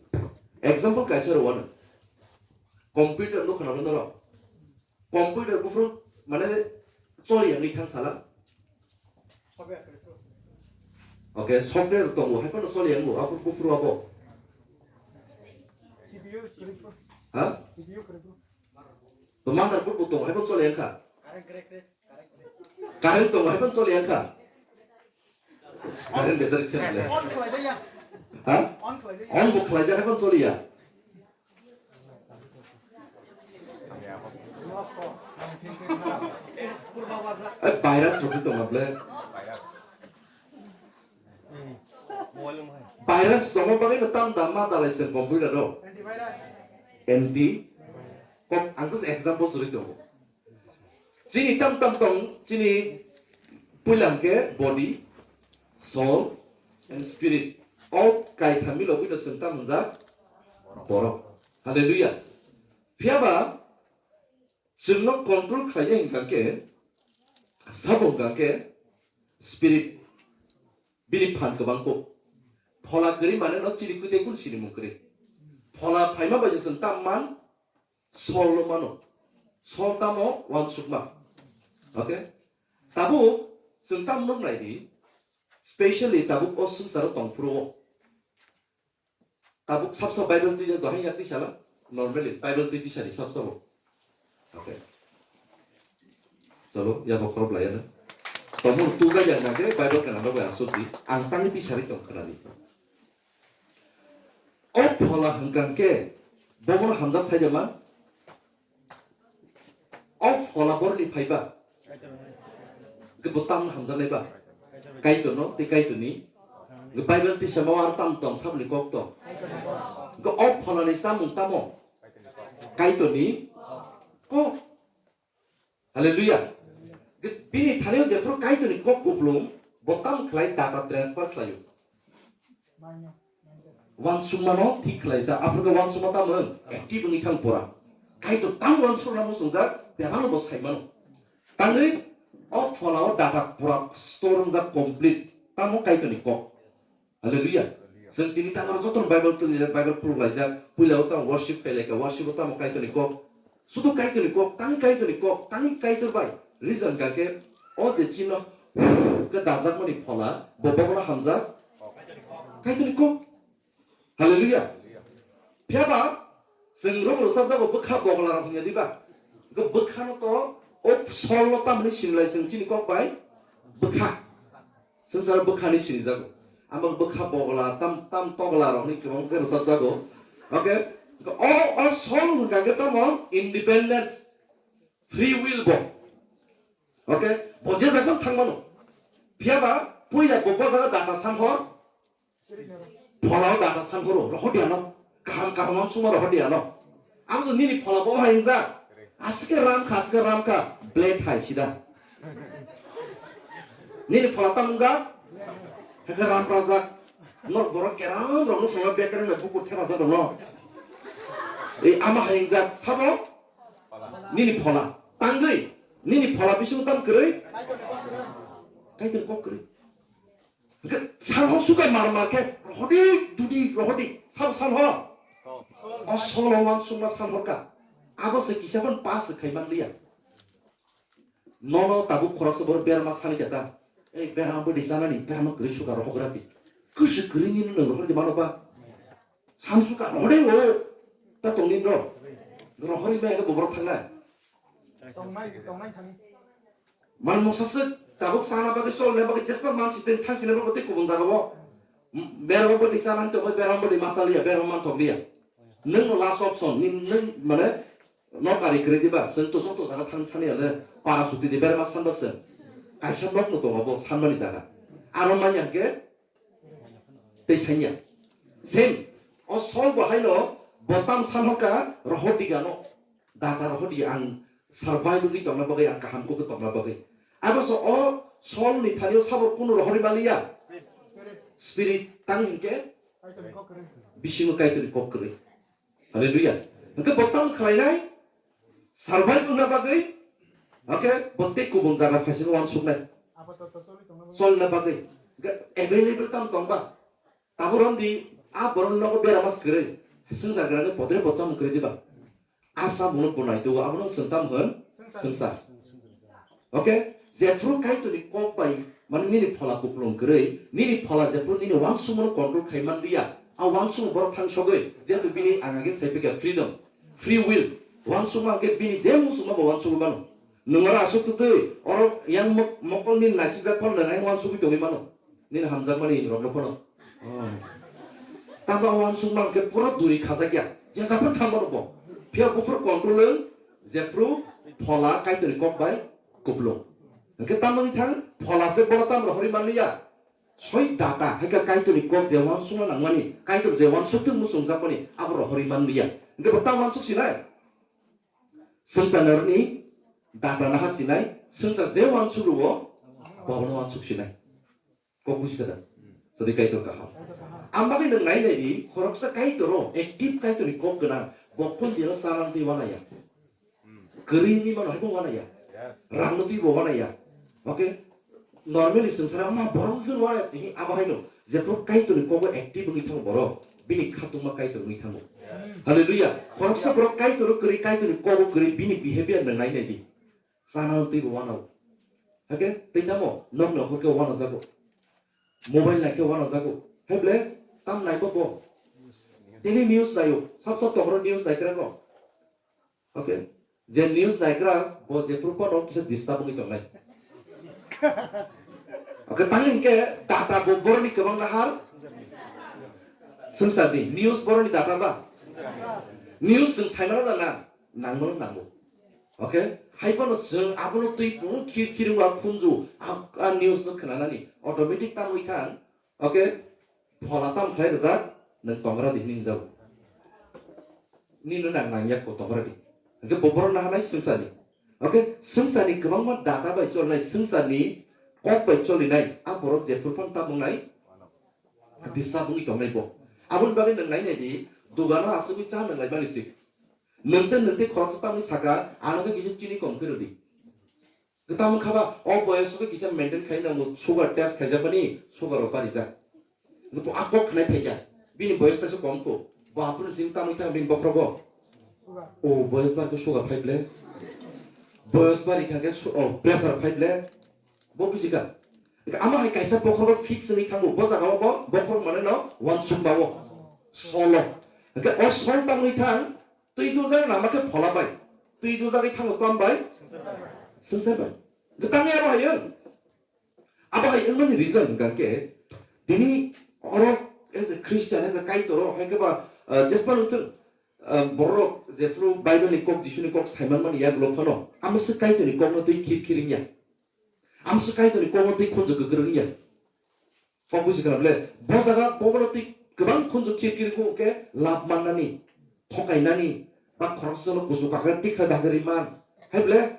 Example kaisa rwano. Computer no khna norok. Computer buphuru mane choli yang ni thang sala. Okay, software tongo, hai phano choli yang bo, abo buphuru abo. Ha? To motherboard bo tongo, hai phano choli yang kha. Current tongo, hai phano choli yang kha. Current battery se bole. Ha? On bo khlai jak, hai phano choli ya. Ai, virus rok tong able. Virus tongma bagwi no tam da ma dalai se computer ro. Anti. Kok ang just example suri tongo. Chini tam tam tong, chini puila hwnkhe body, soul and spirit. O kaitham milogwi no chwng tam hwnjak borok. Hallelujah. Phiyaba chwngno control khlainai hwnkha khe, sabo hwnkha khe spirit, bini phan kwbang kuk. Phola kwrwi mane no chini kwtwi kunu sinimung kwrwi. Phola phaima bai se chwng tam man, Sol no mano. Sol tamo uansukma. Okay? Tabuk chwng tam nuk nai di, specially tabuk o swngcharo tong phuru o. Tabuk sabsa Bible twi dohai yak twi sala, normally Bible twi twi sadi sabsa bo. Okay. Chalo, yabo khorok lai ano. Tongmung tu ga yang nage Bible kana no bai asuk di. Ang tangwi twi sari tong khna di. O phola hwnkha khe bomono hamjak sai de man? O phola borni phaiba? Hwnkhe bo tamno hamjaknai ba? Kaitorno tei Kaitorni. Hwnkhe Bible tisamo aro tam tong, saboni kok tong. Hwnkhe o pholani chamung tamo? Kaitorni kok. Hallelujah. Bini thani o jephru Kaitorni kok kuplung, bo tam khlai data transfer khlaio. Uansukmano thik khlai da, aphuru khe uansukma tamo active wngwi thang pura. Kaitor tam uansukna muchungjak, bebakno bo saimano. Tangwi o phola o data pura store wngjak complete. Tamo Kaitorni kok. Hallelujah. Chwng tini tangro jotono Bible twi rijak, Bible phuru laijak, puila o tamo worship khlai laikha, worship o tamo Kaitorni kok. Sudu Kaitorni kok, tangwi Kaitorni kok, tangwi Kaitor bai rijak hwnkha khe o je chino khe dajakmani phola, bo bobono hamjak Kaitorni kok. Hallelujah. Phiyaba chwng robo rwchapjago bwkha boglarok hwnya diba? Bwkhano to o solno tamni sinilai chwng chini kok bai bwkha. Swngcharo bwkhani sinijago. Amo bwkha bogla, tam, tam togla rokni kwbang khe rwchapjago. Okay? O, o song hwnkha khe tamo independence, free will bo. Okay? Bo je jaga thangmano. Phiyaba puila bo bo jaga data san hor. Phola o data san horo, rohor di ano. Kaham kaham ang suma rohor di ano. Ang so nini phola bo hai hingjak. Asike ram kha, asike ram kha. Blade hai sida. Nini phola tamo wngjak? Hake ram rajak. Norok borok keram rok no phungo bekar na bukur thema jado no. Ei ama hai wngjak sabo? Nini phola. Tangwi. Nini phola bisingo tam kwrwi? Kaitor kok kwrwi. Hake sanho suka mar mar khe rohodi dudi rohodi. Sabo sanho? O solo wan sungma sanhorka. Abo se kisa phan pass khai man liya. Nono tabuk khoroksa borok berama sani khe ta. Ei berama bwdwi chanani, berama kwrwi suka rohok rati. Kwswi kwrwi nini nwng rohor di mano ba? Sam suka rohor de o. Ta tongni no. Rohor ri mai bo borok thangnai. Tongnai, tongnai thani. Man mosaswk tabuk sana bagwi cholna bagwi jesba man siteng thang sina bagwi tei kubun jaga o. Berama bwdwi chanani tongwi berama bwdwi ma chaliya, berama man thok liya. Nwng no last option, ni nwng mane no kari kwrwi diba, chwng to joto jaga thang thani ale para sukti di berma sanba se. Kaisa nok no tongo bo sanmani jaga. Aro manya hwnkhe tei sanya. Same. O sol bo haino bo tam san hoka rohor diga no. Data rohor diga ang survive wngwi tongna bagwi ang kaham kok tongna bagwi. Abo so o sol ni thani o sabo kunu rohor maliya. Spirit tang hinkhe bisingo Kaitorni kok kwrwi. Hallelujah. Hwnkhe bo tamo khlainai, survive wngna bagwi, hwnkhe bo tei kubun jaga phaisano wansuknai. Cholna bagwi. Hwnkhe available tamo tongba. Tabuk romdi, a borok nogo berama swkirwi, swngchar gwnangwi podre bo chamung kwrwi diba. A chamungno bo naitugwi, abono chwng tamo hwn? Swngchar. Okay? Jephru Kaitorni kok bai, mane nini phola kuplung kwrwi, nini phola jephru nini wansukmano control khai man liya, a wansukma borok thang sogwi, jehetu bini ang agin sai phikha freedom, free will, wansukma hwnkhe bini je muchungma bo wansugwi mano. Nwng oro aswk twtwi, oro yang mok-, mokol nini naisijak phano nwng ayang wansugwi tongwi mano. Nini hamjakmani rokno phano. Oh. Tamo wansukma hwnkhe pura duri khajak ya. Jesa phano thang mano bo. Phiya buphuru control wng, jephru phola Kaitorni kok bai kuplung. Hwnkhe tamo wngwi thang, phola se bono tamo rohorwi manliya. Soi data, hai khe Kaitorni kok je wansukna nangmani, Kaitor je wansukthung muchungjakmani, abo rohorwi manliya. Hwnkhe bo tamo wansuk sinai? Swngchar narwkni data nahar sinai, swngchar je wansuk rwo, bobono wansuk sinai. Kok buji kha da? Sadi Kaitor kaham. Ang bagwi nwng nai nai di, khoroksa Kaitor o, active Kaitor ni kok gwnang, bo kon dino chanang twi wana ya. Kwrwi ni mano hai bo wana ya. Rang no twi bo wana ya. Okay? Normally swngchar ma borok hwn wana ya, tini abo hai no. Jephru Kaitor ni kok o active wngwi thang borok, bini khatungma Kaitor wngwi thango. Hallelujah. Khoroksa borok Kaitor o kwrwi, Kaitor ni kok o kwrwi, bini behavior nwng nai nai di. Chana twi bo wanao. Hake tei tamo nok ni okhor khe wanajago. Mobile nai khe wanajago. Hai ble tam nai bo bo. Tini news naio. Sab sab tongro news nai kra ko. Okay. Je news nai kra bo je prupa no kisa disturb wngwi tongnai. Okay, tang hinkhe data bo boroni kwbang nahar. Swngcharni news boroni data ba. News swng saimano da na? Nangmano nango. Okay? Hai phano chwng abono twi phungo khir khir wngma khunju, a, a news no khwnanani automatic tamo wngkha ang. Okay? Phola tam khlai rwjak, nwng tongra di hinwi wngjago. Nino nang nangya ko tongra di. Hwnkhe bo borok nahanai swngcharni. Okay? Swngcharni kwbangma data bai cholnai, swngcharni kok bai cholinai, a borok jephru phano tamo wngnai, disturb wngwi tongnai bo. Aboni bagwi nwng nai nai di, dugano asugwi cha nwng lai mani se. Nwng tei nwng tei khoroksa tamni saka, ano khe kisa chini kom khe rwdi. Kwtam wngkha ba, o boyos khe kisa maintain khai nango, sugar test khaijakmani, sugar rok barijak. Bo a kok khnai phaikha, bini boyos kaisa kom kho, bo aphuru simi tamwi thang bini bokhrogo. O boyos bar khe sugar phai ble, boyos bari kha khe su-, o pressure phai ble, bo bujikha. Ama hai kaisa bokhrogo fix wngwi thango, bo jaga o bo bokhorok mane no wansukma o solo. Hwnkhe o sol tamwi thang, twi dunjak nama khe phola bai. Twi dunjagwi thango tam bai? Swngchar bai. Hwnkhe tamni abo hai wng? Abo hai wngmani reason hwnkha khe, tini oro as a Christian, as a Kaitor o, hai khe ba, ah, jespa nung thung, ah, borok jephru Bible ni kok, Jisu ni kok saiman mani yagulo phano, amswk Kaitor ni kok no twi khir khir wngya. Amswk Kaitor ni kok no twi khunju kwkrwng wngya. Kok buji khna ble, bo jaga bo bono twi Kwbang khunju khir khir khe lab mannani, thokainani, ba khoroksa no kusu kakhe tikhlai bagwi man. Hai ble,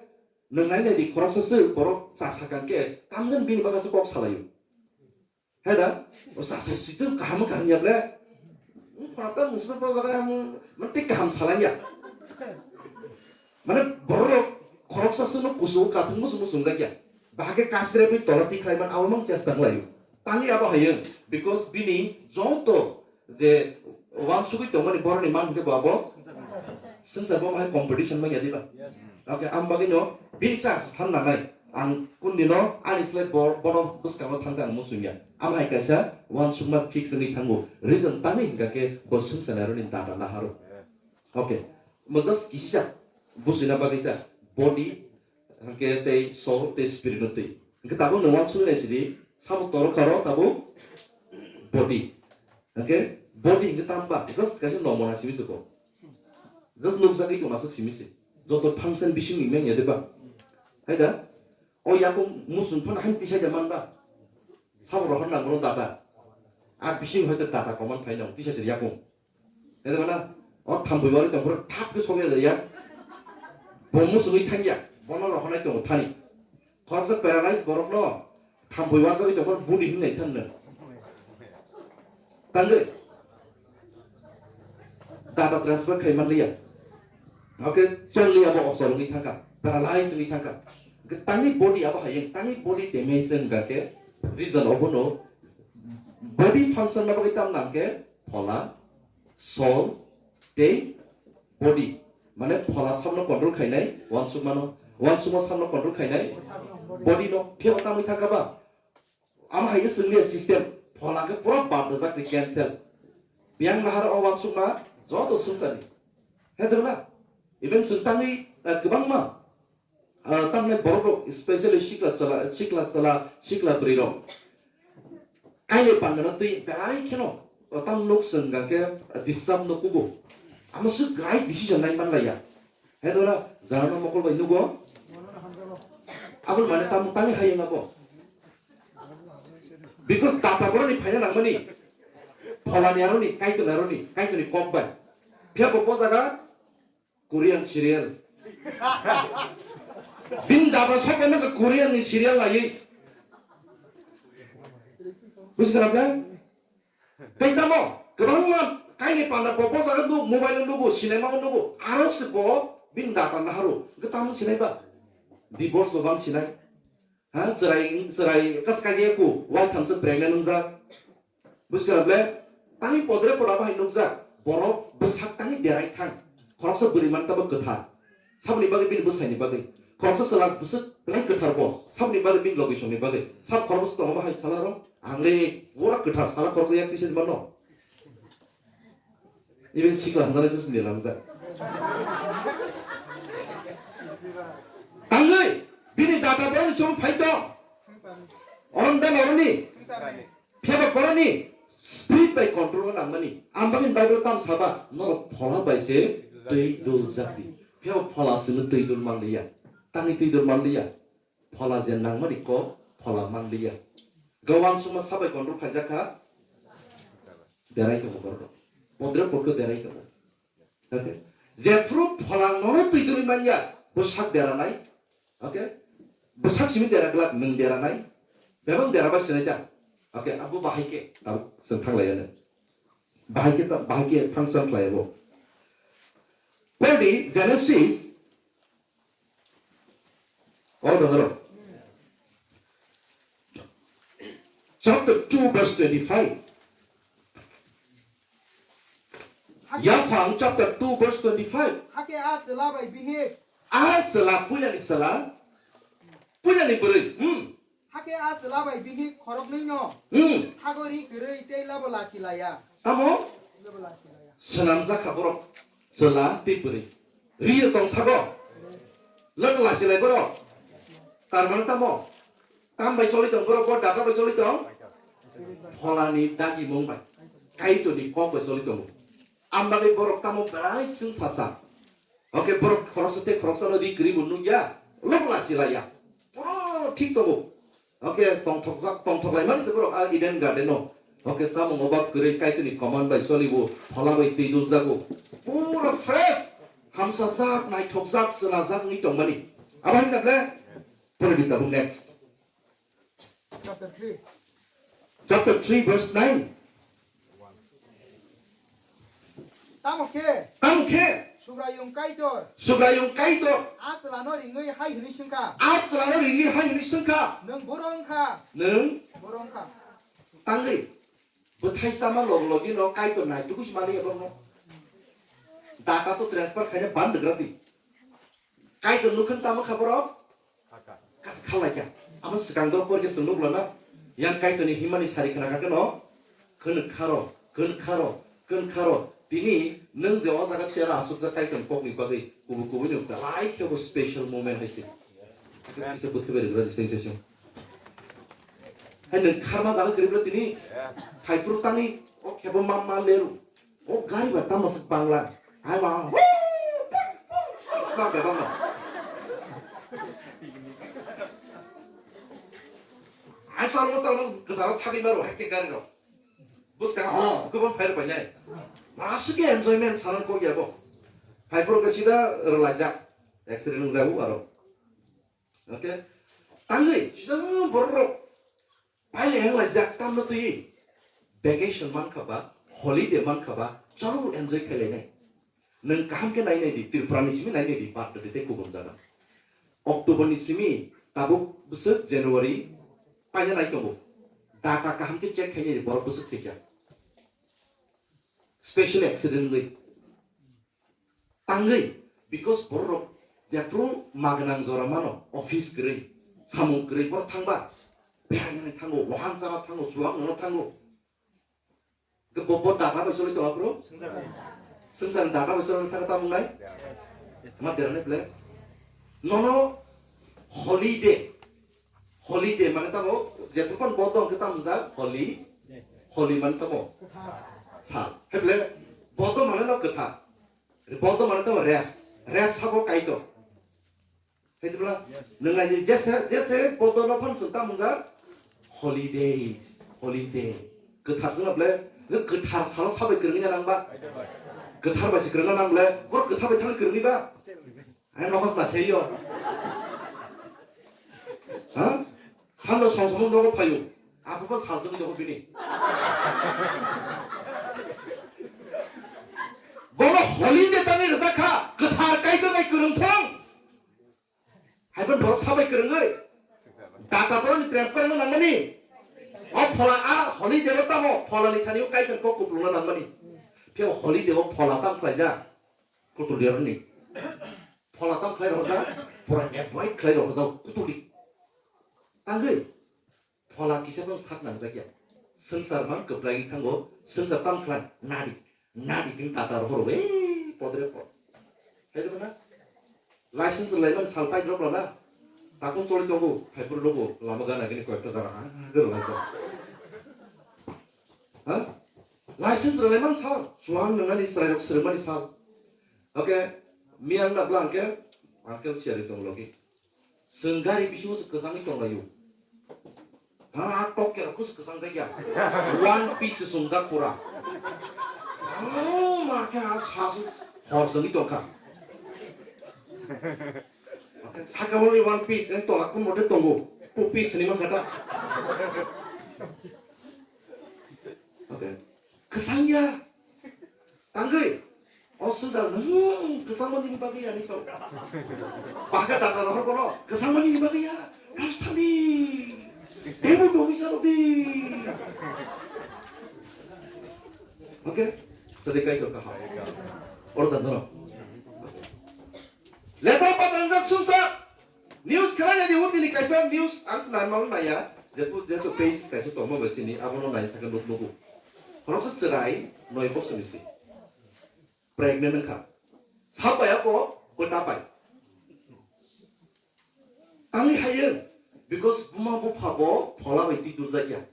nwng nai nai di, khoroksa se borok cha sakang khe tamjani bini bagwi se kok salaio. Hai da? O cha sai sitwng kaham kaham ya ble. Wng khoroksa mungsa bo jaga yang man tik kaham salai ya. Mane borok khoroksa se no kusu kathung musu musu wng jak ya. Bahage kasre bwi tola tikhlai man abo mang chesta wng laio. Tangwi abo hayung, because bini joto je wansugwi tongmani boroni man hwnkhe bo abo swngchar bo hai competition manya diba? Okay, am bagwi no bini sa san nangnai ang kundi no ani slai bor bono bwskango thangkhe ang muchungya. Am hai kaisa wansukma fix wngwi thango. Reason tangwi hwnkha khe bo swngchar naironi data naharo. Okay, mo just kisa buchina bagwi ta body hwnkhe tei soul tei spirit no twi. Hwnkhe tabuk no wansugwi nai sidi sabo toro kharo tabuk body. Hwnkhe body hwnkhe tamba just kaisa nomona simi se ko. Just nukjagwi tongma swk simi se. Joto function bising ni meng ya de ba. Hai da? O yakung musung phano hain tisai da man ba. Sabo rohor nang bro data. A bising hoite data koman phai nang tisai se yakung. Ede mana, o thampui wari tongphuru thap khe sokya jaya. Bo musungwi thangya, bono rohonai tongo thani. Khoroksa paralyze borokno thampui warjagwi tongphuru budi hinwi nai thanno. Tangwi data transfer khai manliya. Oke, cholliya bo osol wngwi thangkha, paralyze wngwi thangkha. Tangwi body abo hai, tangwi body damage wngkha khe reason obono body function na bagwi tam nang khe phola, soul tei body, mane phola samno control khainai, wansukmano, wansukma samno control khainai, body no phiyaba tamwi thangkha ba. Ama hai khe swngli system, phola khe pura bad rwjak se cancel. Biyang nahar o wansukma joto swngcharni. He dwngna? Even swng tangwi, eh, kwbangma Ah, tamni borok rok, especially sikla chala, sikla chala, sikla bwrwi rok. Kaile pangano twi belai kheno, oh, tam nuk swng ga khe, ah, disturb no kugo. Amo swk right decision nai man laiya. He dora, jara no mokol bai nugo. Aboni mane tam tangi hai abo. Because tapa boroni phaina nangmani. Pholani aroni, kaitoni aroni, kaitoni kok bai. Phiya bo bo jaga, Korean serial. Bini dada sokma se Korean ni serial naiwi. Buji kha na? Tei tamo kwbangma kaini panda bo bwskango nugo, mobile o nugo, cinema o nugo. Aro se bo bini dada naharo. Hwnkhe tamo sinai ba? Divorce bo bang sinai. Ha, chwrai, chwrai kas kaji ku, wai thamsa pregnant wngjak. Buskara ble, tangwi podre poda bahai nukjak, borok bwsak tangwi derai thang. Khoroksa bwrwi man tamo kwthar. Saboni bagwi bini bwsaini bagwi. Khoroksa chwla bwswk belai kwthar bo. Saboni bagwi bini logisongni bagwi. Sab khoroksa tongo bahai chwla rok. Ang le ora kwthar, chwla khoroksa yak tise mano. Even sikla hamjaknai se sini lamjak. Tangwi, bini data boroni song phai tong. Oron dan oroni. Phiya ba boroni spirit bai control nangmani. Ang bagwi Bible tam saba, norok phola bai se twi dul jakdi. Phiya ba phola sini twi dul manliya. Tangwi twi dul manliya. Phola je nangmani kok, phola manliya. Gawang suma sabai control khaijak kha. Derai tongo borok. Podre podko derai tongo. Okay. Jephru phola nono twi duli manya, bwsak deranai. Okay. Bwsak simi dera glak nwng deranai. Bebak dera ba sinai da. Okay, abo bahai khe tabuk chwng thang lai ano. Bahai khe ta-, bahai khe function khlai abo. Pori Genesis Oro dongoro. Chapter two verse twenty-five. Yaphang chapter two verse twenty-five. Hake a chwla bai bihik. A chwla puilani chwla. Puilani bwrwi. Hmm. Hake a chwla bai bihik khoroknwi no. Hmm. Sagori kwrwi tei labo lachi laya. Tamo? Labo lachi laya. Swnamjak kha borok chwla tei bwrwi. Riyo tong sago. Lok lasi lai borok. Tar mane tamo? Tam bai choli tong borok, bo data bai choli tong. Pholani dagi mung bai. Kaitorni kok bai choli tongo. Am bagwi borok tamo belai swng sasa. Oke, borok khoroksa tei khoroksa no ri kwrwi bo nukya. Lok lasi laiya. Puro thik tongo. Oke, tongthok jak, tongthok lai mani se borok a Eden Garden no. Oke, samung obak kwrwi Kaitorni command bai cholibo, phola bai twi duljago. Pura fresh, hamsajak, naithokjak, chwlajak wngwi tongmani. Abo hai na ble? Pore di tabuk next. Chapter three. Chapter three, verse nine. Tamo khe? Tamo khe? Subraiyung Kaitor. Subraiyung Kaitor. A chwlano ringwi hai hwnwi swngkha. A chwlano ringwi hai hwnwi swngkha. Nwng boro wngkha. Nwng? Boro wngkha. Tangwi. Bwthai sama log logino Kaitor nai tukusi mali abo no. Data to transfer khaina ban degrati. Kaitor nukhan tamo kha borok? Kas khalai kha. Amo swkang dor porke chwng nukla na. Yang Kaitorni himani sari khna kha keno. Khwn kharo, khwn kharo, khwn kharo. Tini nwng je o jaga chair asukjak Kaitorni kokni bagwi kubu kubu ni belai khe bo special moment hai se. Kisa bwthai bai rwgra di sensation. Hai nwng kharma jaga kwrwi bwla tini. Hai phuru tangwi o khebo ma ma leru. O gari ba tamo se bangla. Hai ma. Sma be bangla. Hai salmo salmo kesaro thagwi maro hai ke gari ro. Bus ka ho ko bang phair bai nai. Ma su ke enjoyment sanan ko ya bo. Hai phuru ke sida rwlaijak. Accident wng jago aro. Okay. Tangwi sida borok. Paile heng laijak tamno twi. Vacation mankha ba, holiday mankha ba, chalo enjoy khailai nai. Nwng kaham khe nai nai di, Tripura ni simi nai nai di, bad de tei kubun jaga. October ni simi tabuk bwswk January paina nai tongo. Data kaham khe check khainai di, borok bwswk thwikha. Special accident wngwi. Tangwi, because borok jephru magnang jora mano, office kwrwi, samung kwrwi, borok thangba, berainani thango, wahan chana thango, chuwak nangna thango. Bo, bo data bai choloi tongo phru? Swngcharni data bai choloi thangwi tamung nai? Ma derani ble? Nono holiday. Holiday mane tamo, jephru pan bodong khe tamo jak, holy, holy mane tamo? Sal. Heble, bodong mane no kwthar. Bodho mane tamo rest. Rest sabo Kaitor. Hai tibla? Yes. Nwng nai di, jese, jese bodho no phan sung tamo jak? Holidays, holiday. Kwthar sung na ble, nwng kwthar salo sabai kwrwngwi na nang ba? Kwthar bai se kwrwngna nang ble, borok kwthar bai thangwi kwrwngwi ba? Ang nokhos na seyo. Ha? Sando song song nogo phayo. Apo pa sal jagwi nogo bini. Bono holiday tangwi rwjak kha, kwthar Kaitor bai kwrwng thung. Hai bono borok sabai kwrwngwi. Data boroni transfer no nangmani. O phola a holiday no tamo, phola ni thani o Kaitor kok kuplung no nangmani. Phiya holiday o phola tam khlaijak. Kutul deroni. Phola tam khlai rokjak, pura avoid khlai rokjak kutuli. Tangwi, phola kisa phano sak nangjak ya. Swngchar mang kwplai thango, swngchar tam khlai, nadi, nadi tin tata rohor, eh, podre pod. Hai de na? License lai man sal pai drop na. Takung choli tongo, hai pur logo, lama gana gini koyekta jaga, ha, ha, gero lai jaga. Ha? License rwlai man sal, chuang nwngnani chwrairok swrwngmani sal. Okay, miyang na bla hwnkhe, uncle siyari tong logi. Chwng gari bisingo se kwchangwi tong laio. Ha, tok kera kus kwchang jakya. One piece se chumjak pura. Oh, ma khe ha sa se hor chwngwi tong kha. Okay, saka only one piece, en tola kun mote tongo. Two piece ni man kata. Okay. Kwchang ya. Tangwi. O sujal, hmm, kwchang mani ni bagwi ya ni so. Baka data rohor bono. Kwchang mani ni bagwi ya. Rastani. Tebo dogi salo di. Okay. Sadi kai to kaha. Oro dan dono. Letra patrangjak sungsa. News khwlainai di, o tini kaisa news ang naimal naiya. Jetu, jetu page kaisa tongma bai sini, abono nai thangkhe nuk nugo. Khoroksa chwrai noi bosoni si. Pregnant wngkha. Sabai abo bwta bai. Tangwi hayo, because buma bupha bo phola bai twi durjakya.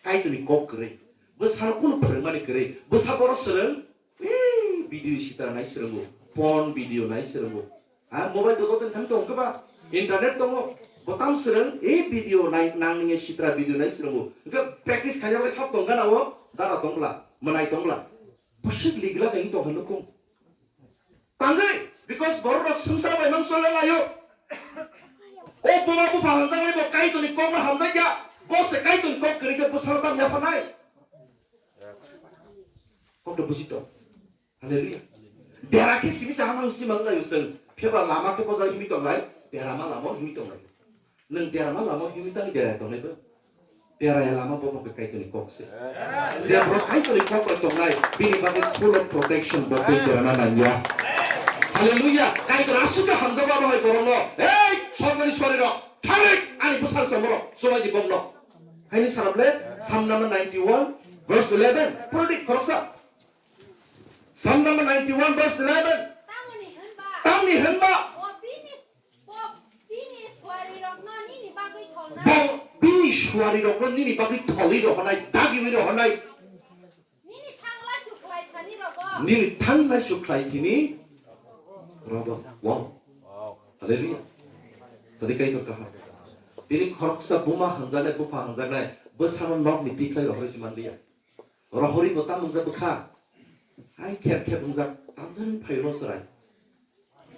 Kaitorni kok kwrwi. Bwsano kunu phwrwngmani kwrwi. Bwsa boro swrwng, ee, video sitra nai swrwngo. Porn video nai swrwngo. Ha, mobile to joto thang tong khe ba? Internet tongo, botam swrwng, e video nai, nang nini sitra video nai swrwngo. Hwnkhe practice khaina bai sab tong gana o, dara tongla, mwnai tongla. Bwswk ligla khe tong hwnwi kung. Tangwi, because borok rok swngchar bai mang chole laio. O buma bupha hamjaknai bo Kaitorni kokno hamjakya. Bo se Kaitorni kok kwrwi khe bwsano tam yapharnai. Kokno buji tong. Hallelujah. Dera khe simi sa hamang si mang laio chwng. Pheba lama khe boja himi tong lai. Dera ma lama himi tong lai. Nwng dera ma lama himi tang dera tong lai bo. Dera ya lama bo bo Kaitorni kok se. Je bro Kaitorni kok bai tong lai. Bini bagwi full of protection bo tei dera na nang ya. Hallelujah. Kaitor asuka hamjak ba hai borok no. Ei, sorgoni sori rok. Thangwi ani bwsar sa borok. Subai di bom no. Haini sarable Psalm number ninety-one verse eleven. Purdi khoroksa. Psalm number ninety-one verse eleven. Tamoni hwnba. Tamni hwnba. Bo bini, bo bini suarirokno nini bagwi tholnai. Bo bini suarirokno nini bagwi tholwi rohornai, dagiwi rohornai. Nini thangla sukhlai thani rogo. Nini thangla sukhlai thini rogo. Wow. Hallelujah. Sadi Kaitor kaham. Tini khoroksa buma hwnjaknai, bupha hwnjaknai, bwsano nokni tikhlai rohorwi se manliya. Rohorwi bo tam wngjak bwkha. Hai khep khep wngjak, tam jani phaio no chwrai.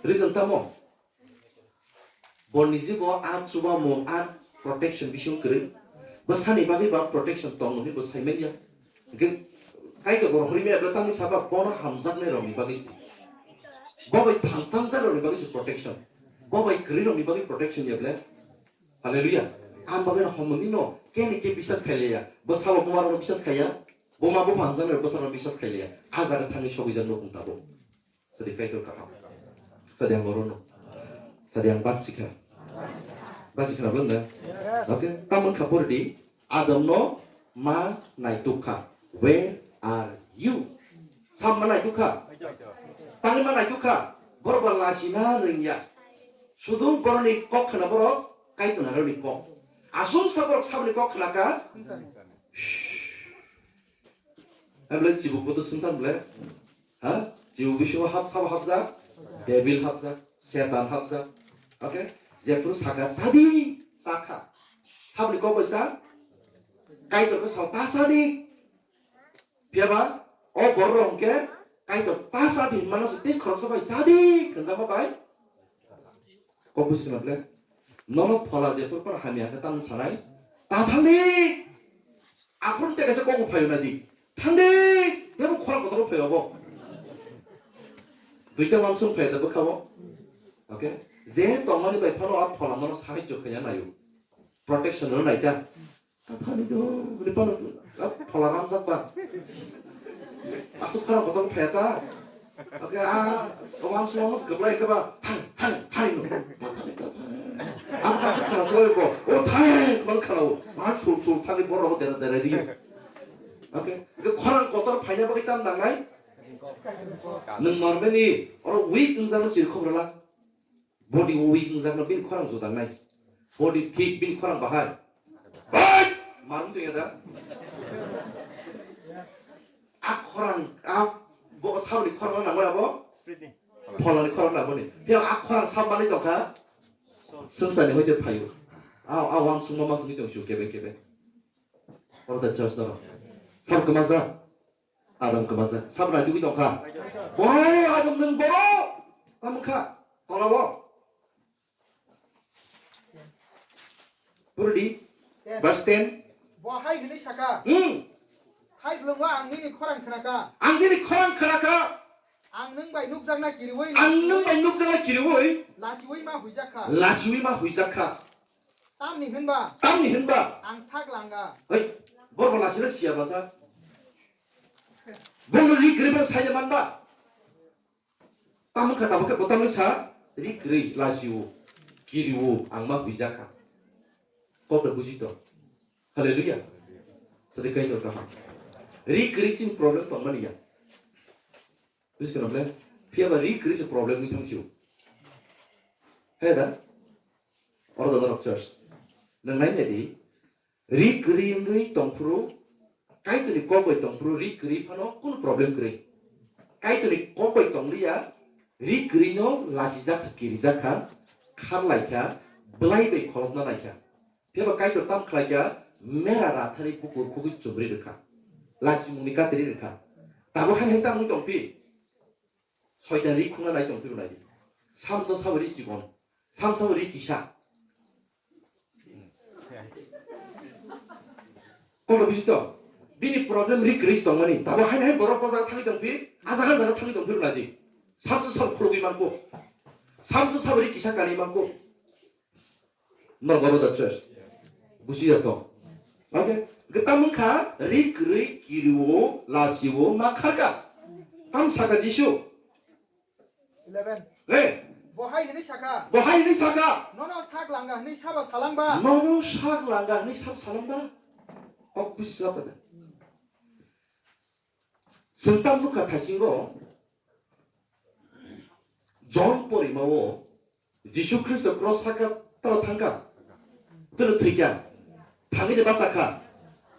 Reason tamo? Bo niji bo a chubamung, a protection bising kwrwi. Bwsani bagwi ba protection tong hwnwi bo sai manya. Hwnkhe Kaitor bo rohorwi maya bwle tamni saba bono hamjaknai rokni bagwi se. Bo bai thangsang jak rokni bagwi se protection. Bo bai kwrwi rokni bagwi protection ya bwle. Hallelujah. Ang bagwi no homoni no keni ke bisas khailaya. Bwsabo buma rokno bisas khaiya. Buma bo hamjaknai bwsarokno bisas khailaya. A jaga thangwi sogwi jak no kung tabuk. Sadi Kaitor kaham. Sadi ang orono. Sadi ang bakchikha. Bakchikha na bwlwng na? Okay. Tamon kha pori di. Adamno ma naitukha. Where are you? Sam ma naitukha. Tangwi ma naitukha. Borok ba lachina rwngya. Sudu boroni kok khna borok Kaitor naroni kok. Asung sa borok saboni kok khna ka. Shh. Emle chibuk boto sungsan ble. Ha? Chibuk bisingo hap sabo hapjak. Devil hapjak. Setan hapjak. Okay? Jephuru saka sadi sakha. Sabni kok bai sa. Kaitor ko sa ta sadi. Phiya ba o borok rok hwnkhe Kaitor ta sadi hinmano se tei khoroksa bai sadi hwnjakma bai. Kok busi khna ble. Nono phola jephuru phano hamya khe tamni sanai. Ta thangdi. Aphuru tei kaisa kok bo phaio nadi. Thangdi. Tebo khorang kotor phaio bo. Duita wansong phaio da bwkha bo. Okay. Je tongmani bai phano a phola nono sahajyo khaina naio. Protection no naita. Tathani do, bini pano, ah, phola ramjak ba. Aswk khorang kotor phaya ta. Oke, ah, oman sumo mus keblai ke ba, thani, thani, thani no. Tathani, tathani. Ang kaswk khana soi bo, o thani, mal khana o. Ma sul, sul, thani borok dera, dera di. Oke, ke khorang kotor phaina bagwi tam nangnai. Nwng normally, oro weak wngjakno chiri khobor la. Body weak wngjakno bini khorang juda wngnai. Body thik bini khorang bahai. Bai! Marung twi da. A khorang, a bo saboni khorang nang ora bo. Pholani khorang nang boni. Phiya a khorang sab mani tongkha. Swngcharni hoite phaio. A, a wansukma masungni tong sio kebe kebe. Oro da church doro. Sab kemasa. Adam kwmajak. Sabo naitugwi tongkha. Boro Adam nwng boro. Tamo kha? Tolao. Purdi. Verse ten. Bo hai hwnwi saka. Hmm. Hai bwlwngo ang nini khorang khnaka. Ang nini khorang khnaka. Ang nwng bai nukjakna kiriwi. Ang nwng bai nukjakna kiriwi. Lachiwi ma huijakha. Lachiwi ma huijakha. Tamni hwnba. Tamni hwnba. Ang sak langa. Hei, borok lachino siya basa. Bono ri kwrwi bono saina manba. Tamo kha tamo khe bo tamni sa ri kwrwi lachio, kirio ang ma huijakha. Kok da buji to. Hallelujah. Sadi Kaitor kaham. Ri kwrwi chini problem tongmani ya. Buji kana ble? Phiya ba ri kwrwi se problem ni thang sio. He da? Oro da norok church. Nang nai di. Ri kwrwi wngwi tongphuru, Kaitorni kok bai tongphuru ri kwrwi phano kunu problem kwrwi. Kaitorni kok bai tongliya, ri kwrwino lachijak kha, kirijak kha, khar lai kha, bwlai bai kholopna lai kha. Phiya ba Kaitor tam khlai kha, mera rathani bukur khugwi chumri rwkha. Lasimungni katri rwkha. Tabuk haino hai tamo wng tong phi? Soitan ri khungna nai tong phirwnai di. Samsa sabo ri chikon. Samsa sabo ri kisa. Kono bisi to. Bini problem ri kwrwi tongmani. Tabo haino hai borok o jaga thangwi tong phi. A jaga jaga thangwi tong phirwnai di. Samsa sabo khulugwi manko. Samsa sabo ri kisa kanwi manko. Norok abo da church. Busi ya to. Okay. Kwtam wngkha ri kwrwi kiriwo lasiwo ma kharka. Tam saka Jisu. Eleven. Hey. Bo hai hwnwi saka. Bo hai hwnwi saka. Nono sak langa hwnwi sabo salangba. Nono sak langa hwnwi sabo salangba. Kok busi slap da. Chwng tam nukha thaisingo John porimao Jisu Khristo cross saka toro thangkha. Toro thwikha. Thangwi de bachakha.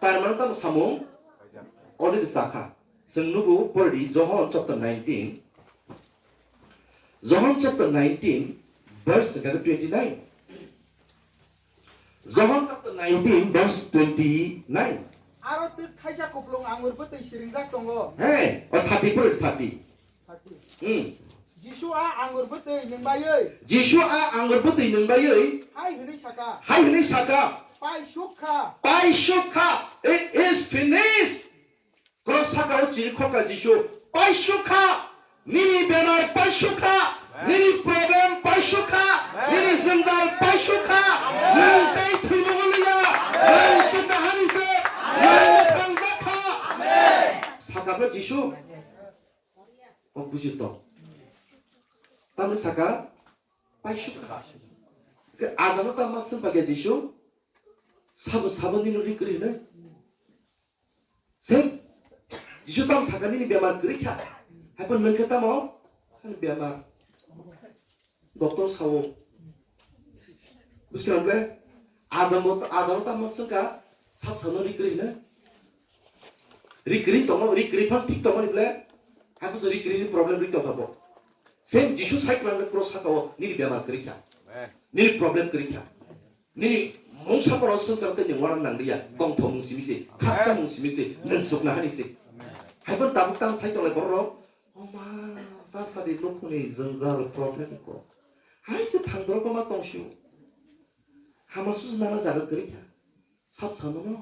Tar mano tamo samung already chakha. Chwng nugo pordi John chapter nineteen. John chapter nineteen verse twenty-nine. John chapter nineteen verse twenty-nine. Aro twk thaisa kuplung angur bwtwi siringjak tongo. Hey, o thirty pore thirty. Thirty. Hmm. Jisu a angur bwtwi nwngbaiwi. Jisu a angur bwtwi nwngbaiwi. Hai hwnwi saka. Hai hwnwi saka. Pai suk kha. Pai suk kha. It is finished. Cross saka o chiri khokha Jisu. Pai suk kha. Nini bemar pai suk kha. Nini problem pai suk kha. Nini jwngjal pai suk kha. Nwng tei thwimung wngya. Nwng sukna hani se. Nwng mwthang jak kha. Saka bw Jisu. Kok buji to. Tamni saka pai suk kha. Ke adano ta ma sung pakya Jisu. Sabo sabo nini ri kwrwi hinwi. Same. Jisu tam saka nini bemar kwrwi kha. Haikhe nwng khe tamo? Ani bemar. Doctor sao. Buskang ble. Adamo adamo tamo sung kha. Sab sano ri kwrwi hinwi. Ri kwrwi tongma ri kwrwi phang thik tongmani ble. Haikhe so ri kwrwi ni problem ri tongkha bo. Same Jisu sai kwlangjak cross saka o nini bemar kwrwi kha. Nini problem kwrwi kha. Nini mungsa borok swngchar tei ni uanang nang liya, tongthok mung simi se, khaksa mung simi se, nwng chukna hani se. Hai phano tabuk tamo sai tonglai borok rok, o ma, ta sadi nukhungni jwngjal problem ko. Hai se thang dorok ma tong sio. Hama sus nana jaga kwrwi kha. Sab sano no.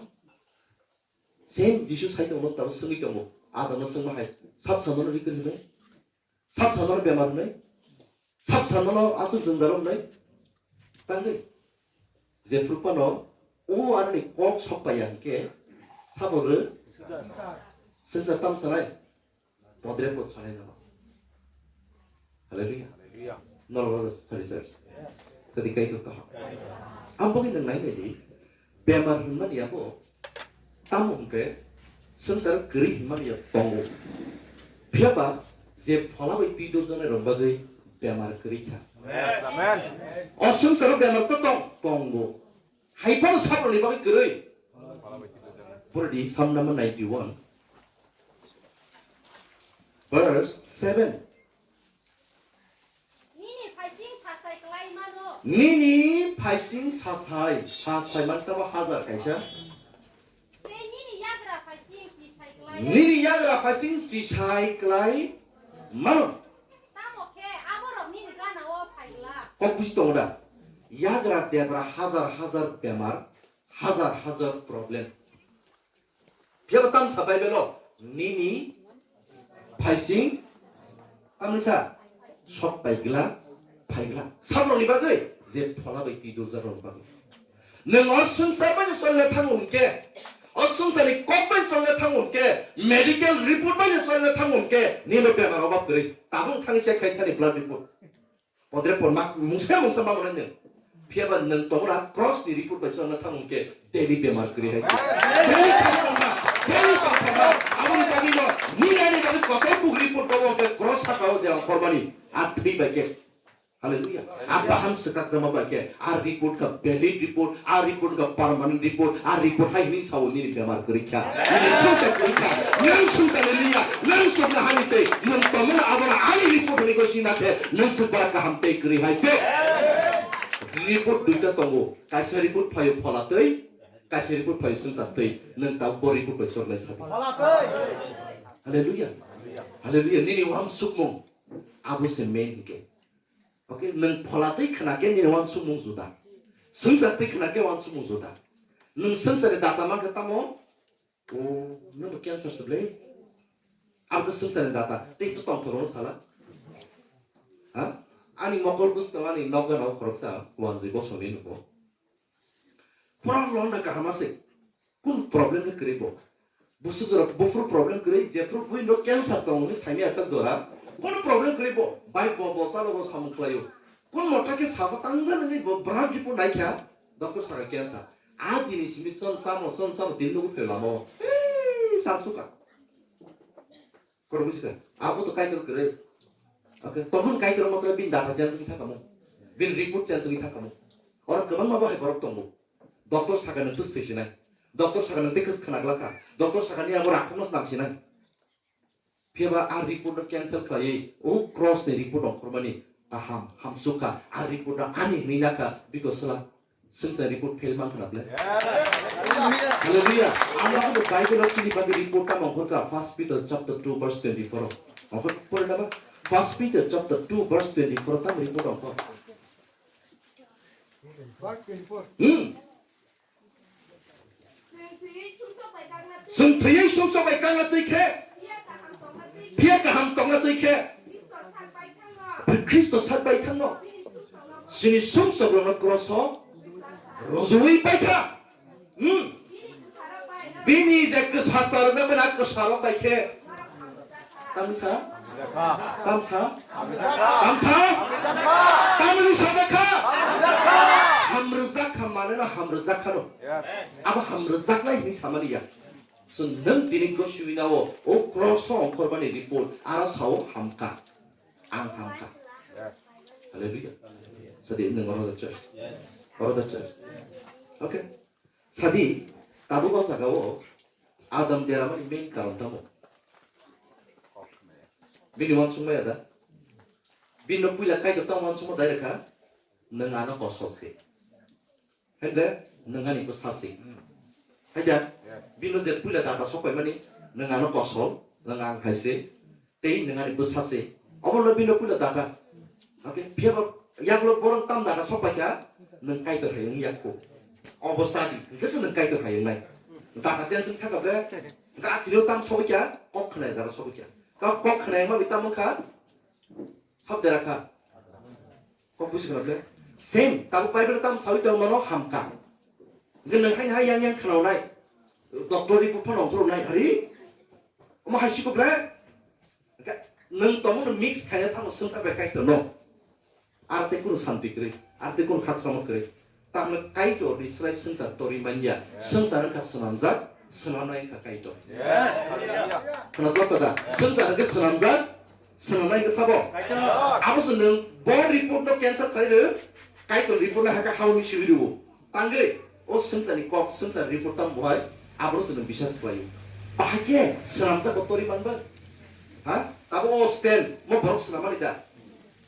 Same Jisu sai tongo, tabuk swngwi tongo. Adamno swngma hai. Sab sano no ri kwrwi bai. Sab sano no bemar wngnai, sab sano no aswk jwngjal wngnai. Tangwi. Jephru phano o aroni kok sok paiya hwnkhe sabo rw swngchar tam sanai. Podre pod sanai nono. Hallelujah. Hallelujah. Norok sari sari. Sadi Kaitor kaham. Ang bagwi nwng nai nai di. Bemar hwnmani abo tamo hwnkhe swngcharo kwrwi hwnmani ya tongo. Phiya ba je phola bai twi dorjaknai rok bagwi bemar kwrwi kha. Amen. O swngcharo bemar to tong, tongo. Hai phano sabrokni bagwi kwrwi. Pura di Psalm number ninety-one, verse seven. Nini phaising sasai klai mano. Nini phaising sasai, sasai man tamo hajar kaisa. Tei nini yagra phaising chisai klai. Nini yagra phaising chisai klai mano. Tamo khe aborok nini gana o phai glak. Kok busi tongo da? Yagra debra hajar hajar bemar, hajar hajar problem. Phiya bo tamsa Bible o nini phaising tamni sa sok pai glak, phai glak. Sabrokni bagwi je phola bai twi dorja rok bagwi. Nwng o swngchar bai no chole thango hwnkhe, o swngcharni kok bai chole thango hwnkhe, medical report bai no chole thango hwnkhe, nini bemar obab kwrwi. Tabuk thangwi se khai thani blood report. Podre pod ma mungsa mungsa ma mwnai nwng. Phiya ba nwng tongmora cross ni report bai chwngno thang hwnkhe daily bemar kwrwi hai se. Daily thang thangma, daily thang thangma. Aboni bagwi no nini ani bagwi kotor buk report kobo hwnkhe cross saka o je ang hormani. A thwi bai khe. Hallelujah. A bahan swkak jama bai khe. A report kha valid report, a report kha permanent report, a report hai hwnwi sao nini bemar kwrwi kha. Nini swngchar kwrwi kha. Nwng swngchar ni liya, nwng swkna hani se, nwng tongmani abono ani report hwnwi gosina khe, nwng swk bara kaham tei kwrwi hai se. Report duita tongo. Kaisa report phaio phola twi, kaisa report phaio swngchar twi. Nwng tabuk bo report bai chorlai sadi. Hallelujah. Hallelujah. Nini uansukmung abo se main hinkhe. Okay, nwng phola twi khna khe nini uansukmung juda. Swngchar twi khna khe uansukmung juda. Nwng swngcharni data mankha tamo? O, nwng bo cancer se ble? Abo khe swngcharni data. Tei to tongthorno sala. Ha? Ani mokol bwskango ani nokgana o khoroksa wanjwi bosongni nugo. Pura londa kaham ase. Kun problem ni kwrwi bo? Bwswk jora buphuru problem kwrwi, jephuru buino cancer tong hwnwi saimaya sak jora. Kun problem kwrwi bo? Bai bo bo salo bo samung khlaio. Kun motha khe saja tangja nangwi bo bwrak report naikha, doctor saka cancer. A dini simi chon chamo, chon chamo din nugu phai lama o. Ei, samsuka. Kotor buji kha. Abo to Kaitor kwrwi. Okay, tomon Kaitor motro bin data change wngwi thangkamo. Bin report change wngwi thangkamo. Oro kwbangma bo hai borok tongo. Doctor saka nwng twis thwisinai. Doctor saka nwng tei kwis khwnaglakha. Doctor saka ni abo rakhokno snamsinai. Phiya ba a report no cancel khlaiwi o cross ni report ongkhormani kaham, hamsukha. A report no ani hwnwi nakha, biko sala swngchar report fail mankha na ble? Hallelujah. Ang bo Bible o chini bagwi report tamo ongkhorkha, First Peter chapter two verse twenty-four. Ongkhor pore na ba? First Peter chapter two verse twenty-four tam report ongkhor. Hmm. Chwng thwiwi sumsok bai kangna twi khe, phiya kaham tongna twi khe, Khristo sak bai thangno, chini sumsok rokno kroso rwjui paikha. Hmm. Bini je kwsa sa rwjakmani a kwsa rok bai khe. Tamsa? Tamsa? Tamsa? Tamni sajakha? Hamrwjakha, maneno hamrwjakha no. Abo hamrwjaknai hwnwi samani ya. So nwng tini gosiwina o, o cross o ongkhormani report, aro sao hamkha. Ang hamkha. Hallelujah. Sadi nwng oro da church. Oro da church. Okay. Sadi, tabuk o jaga o Adam deramani main karon tamo? Bini uansukmaya da? Bini no puila Kaitor tamo uansukma dai rwkha? Nwng ano kosol se. Hende, nwng ani bwsa se. Hai da? Bini no je puila data sokpaimani, nwng ano kosol, nwng ang hai se. Tei nwng ani bwsa se. Obo no bini puila data. Okay, phiya ba yagulo borok tam data sok paikha, nwng Kaitor hai wng yak kho. Obo sadi, hwnkhe se nwng Kaitor hai wngnai. Data se wng thangkha ble, hwnkhe akhireo tam sogwi kha, kok khwnai jaga sogwi kha. Ka kok khwnai ma bi tam wngkha, sab dera kha. Kok busi khna ble. Same, tabuk Bible tam sawi tong mano hamkha. Hwnkhe nwng hai hai yang yang khnaonai. Doctor report phano ongkhornai, hari? Omo hai sikho ble? Hwnkhe nwng tongmano mix khaina tamo swngchar bai Kaitor no. Ar tei kunu santi kwrwi, ar tei kunu khakchangma kwrwi. Tamno Kaitor ni slai swngchar torwi manya. Swngchar wngkha swnamjak, swnamnai wngkha Kaitor. Khwnasok kada? Swngchar wngkha swnamjak, swnamnai wngkha sabo? Abo se nwng bo report no cancel khlai rw, Kaitor report no hakha hao ni siwi rw. Tangwi, o swngcharni kok, swngcharni report tamo bo hai, aborok se nwng bisas khlaio. Bahai khe swnamjak bo torwi manba? Ha? Tabo o stand, mo borok swnamani da?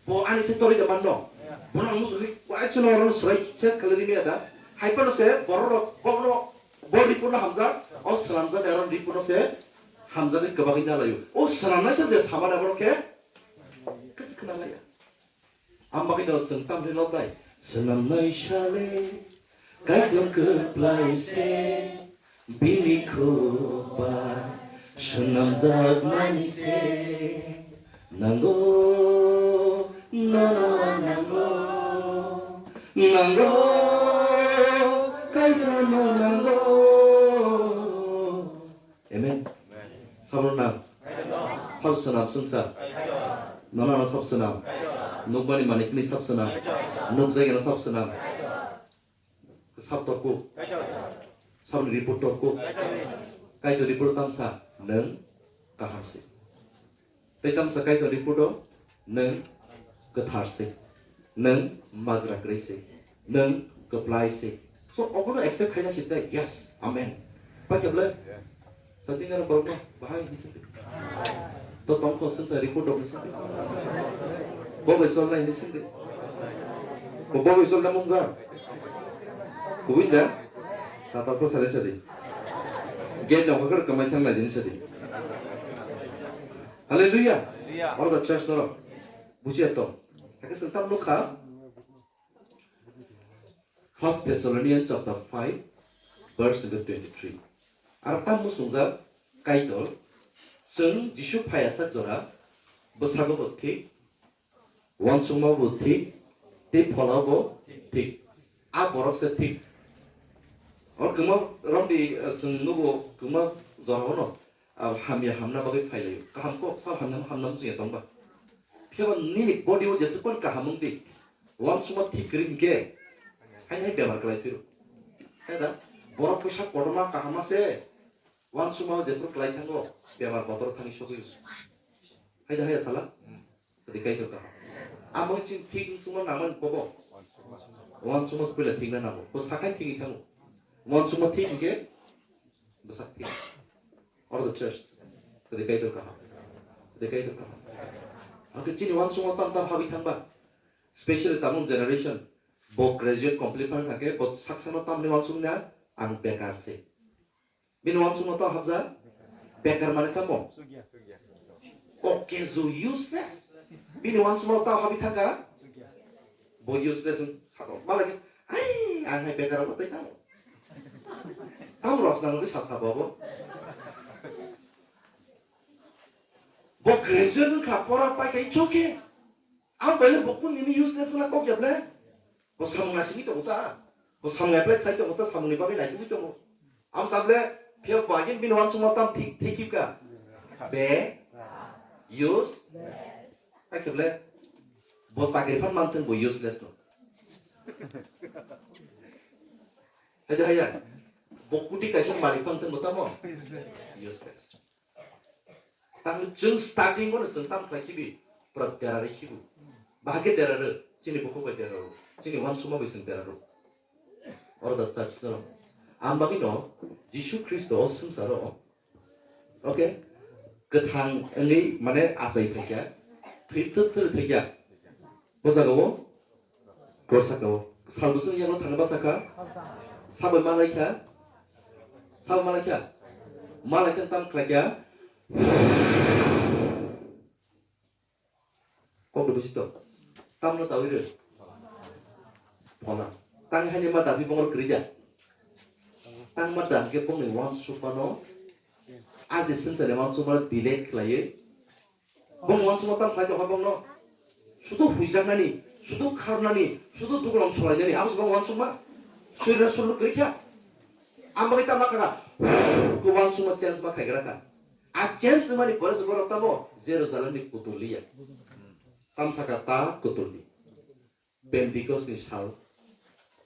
Bo ani se torwi da manno? Bono ang muchungwi, uaisano orono swbai ses khlai rimya da? Hai phano se borok rok, bono, bo report no hamjak, o swnamjak ni oro report no se hamjagwi kwbagwi na laio. O swnamnaisa je samani abono khe, kisa khna laiya. Ang bagwi no chwng tamni lok bai? Swnamnai sale, Kaitor kwplai se, bini khuk bai swnamjak mani se. Nango, nono nango, nango, Kaitor no nango. Amen. Sabro nang. Sab swnam swngsa. Nono no sab swnam. Nukmani manikni sab swnam. Nukjageno sab swnam. Sab torku. Sabni report torku. Kaitor report tamsa nwng kaham se. Tei tamsa Kaitor report o nwng kwthar se. Nwng majra kwrwi se. Nwng kwplai se. So, obono accept khaina site, yes, amen. Pakya ble? Sati ngana borok no, bahai ni site. To tongkho swngsa report rok ni site. Bo bai sol nai ni site. Bo bo isol da mung ja. Kubui da. Ta ta ta sale sadi. Gen da hokar kamai thang lai din sadi. Hallelujah. Hallelujah. Or the church norok. Bujiya to. Hake sengtam nukha. First Thessalonians chapter five, verse number twenty-three. Aro tam musungjak Kaitor, chwng Jisu phaiyasak jora, bwsago bo thik, uansukma bo thik, tei pholao bo thik. A borok se thik. Oro kwma romdi, eh, chwng nugo kwma jorao no, ah, hamya hamna bagwi phailaio. Kaham kok sal hamya hamna muchungya tongba. Phiya nini body o jesukmani kaham wng di. Uansukma thik kwrwi hinkhe, haino hai bemar kwlai phiro. Hai da? Borok bwsa kotorma kaham ase, uansukma o jephuru kwlai thango, bemar kotor thangwi sogwi. Hai da haiya sala? Sadi Kaitor kaham. Amo chini thik wng sukma nangmani bobo. Uansukma se puila thik na nango. Bo sakhai thik wng thango. Uansukma thik hinkhe, bwsak thik. Or the church. Sadi Kaitor kaham. Sadi Kaitor kaham. Hake chini uansukma tam tam habwi thangba. Specially tamung generation. Bo graduate complete thang thangkhe, bo saksano tamni uansukna ang bekar se. Bini uansukma tao habjak? Bekar mane tamo? Kok keju useless. Bini uansukma tao habwi thangkha? Bo useless wng sabo. Malai khe, "Ai, ang hai bekar obo tei tamo." Tamo rosna wngwi sa sabo bo. Bo graduate wngkha, pora paikha, it's okay. Ang bai le bo kun nini useless wngna kok ya ble? Bo samung naisingwi tongo ta? Bo samung apply khlai tongo ta? Samungni bagwi naitugwi tongo? Abo sa ble, phiya bo agin bini uansukma tam thik, thik hipka? Be? Use? Hakhe ble? Bo chakri phan manthung bo useless no. Hai de haiya. Bo kuti kaisa malik phan thung bo tamo? Useless. Tang chwng starting o no chwng tam khlai khibi, pura derari khibu. Bahai khe deraro, chini bukhuk bai deraro, chini uansukma bai chwng deraro. Oro da church no. Ang bagwi no, Jisu Khristo o swngcharo, okay, kwthang wngwi mane achai phaikha, thwi thwk thwrwi thwikya. O jaga o cross saka o. Sal bwswk yakno thangwi bachakha? Sabai malaikha? Sabai malaikha? Malaikha tam khlaikha? Kok do bisito. Tamno tawi re. Phola. Tang hani ma dabi bongor krida. Tang ma dam ke bongni uansukmano. Aje sensane uansukmano delete khlaiwi. Bong uansukma tam khlai tongkha bongno. Sudu huijaknani, sudu kharnani, sudu dugulam solainani, abo se bong uansukma. Surina suluk kwrwi kha. Ang bagwi tamo kha kha. Ko uansukma change ma khaigra kha. A change mani pore se borok tamo Jerusalemni kutulliya. Tam saka ta kutulni. Pentecost ni sal.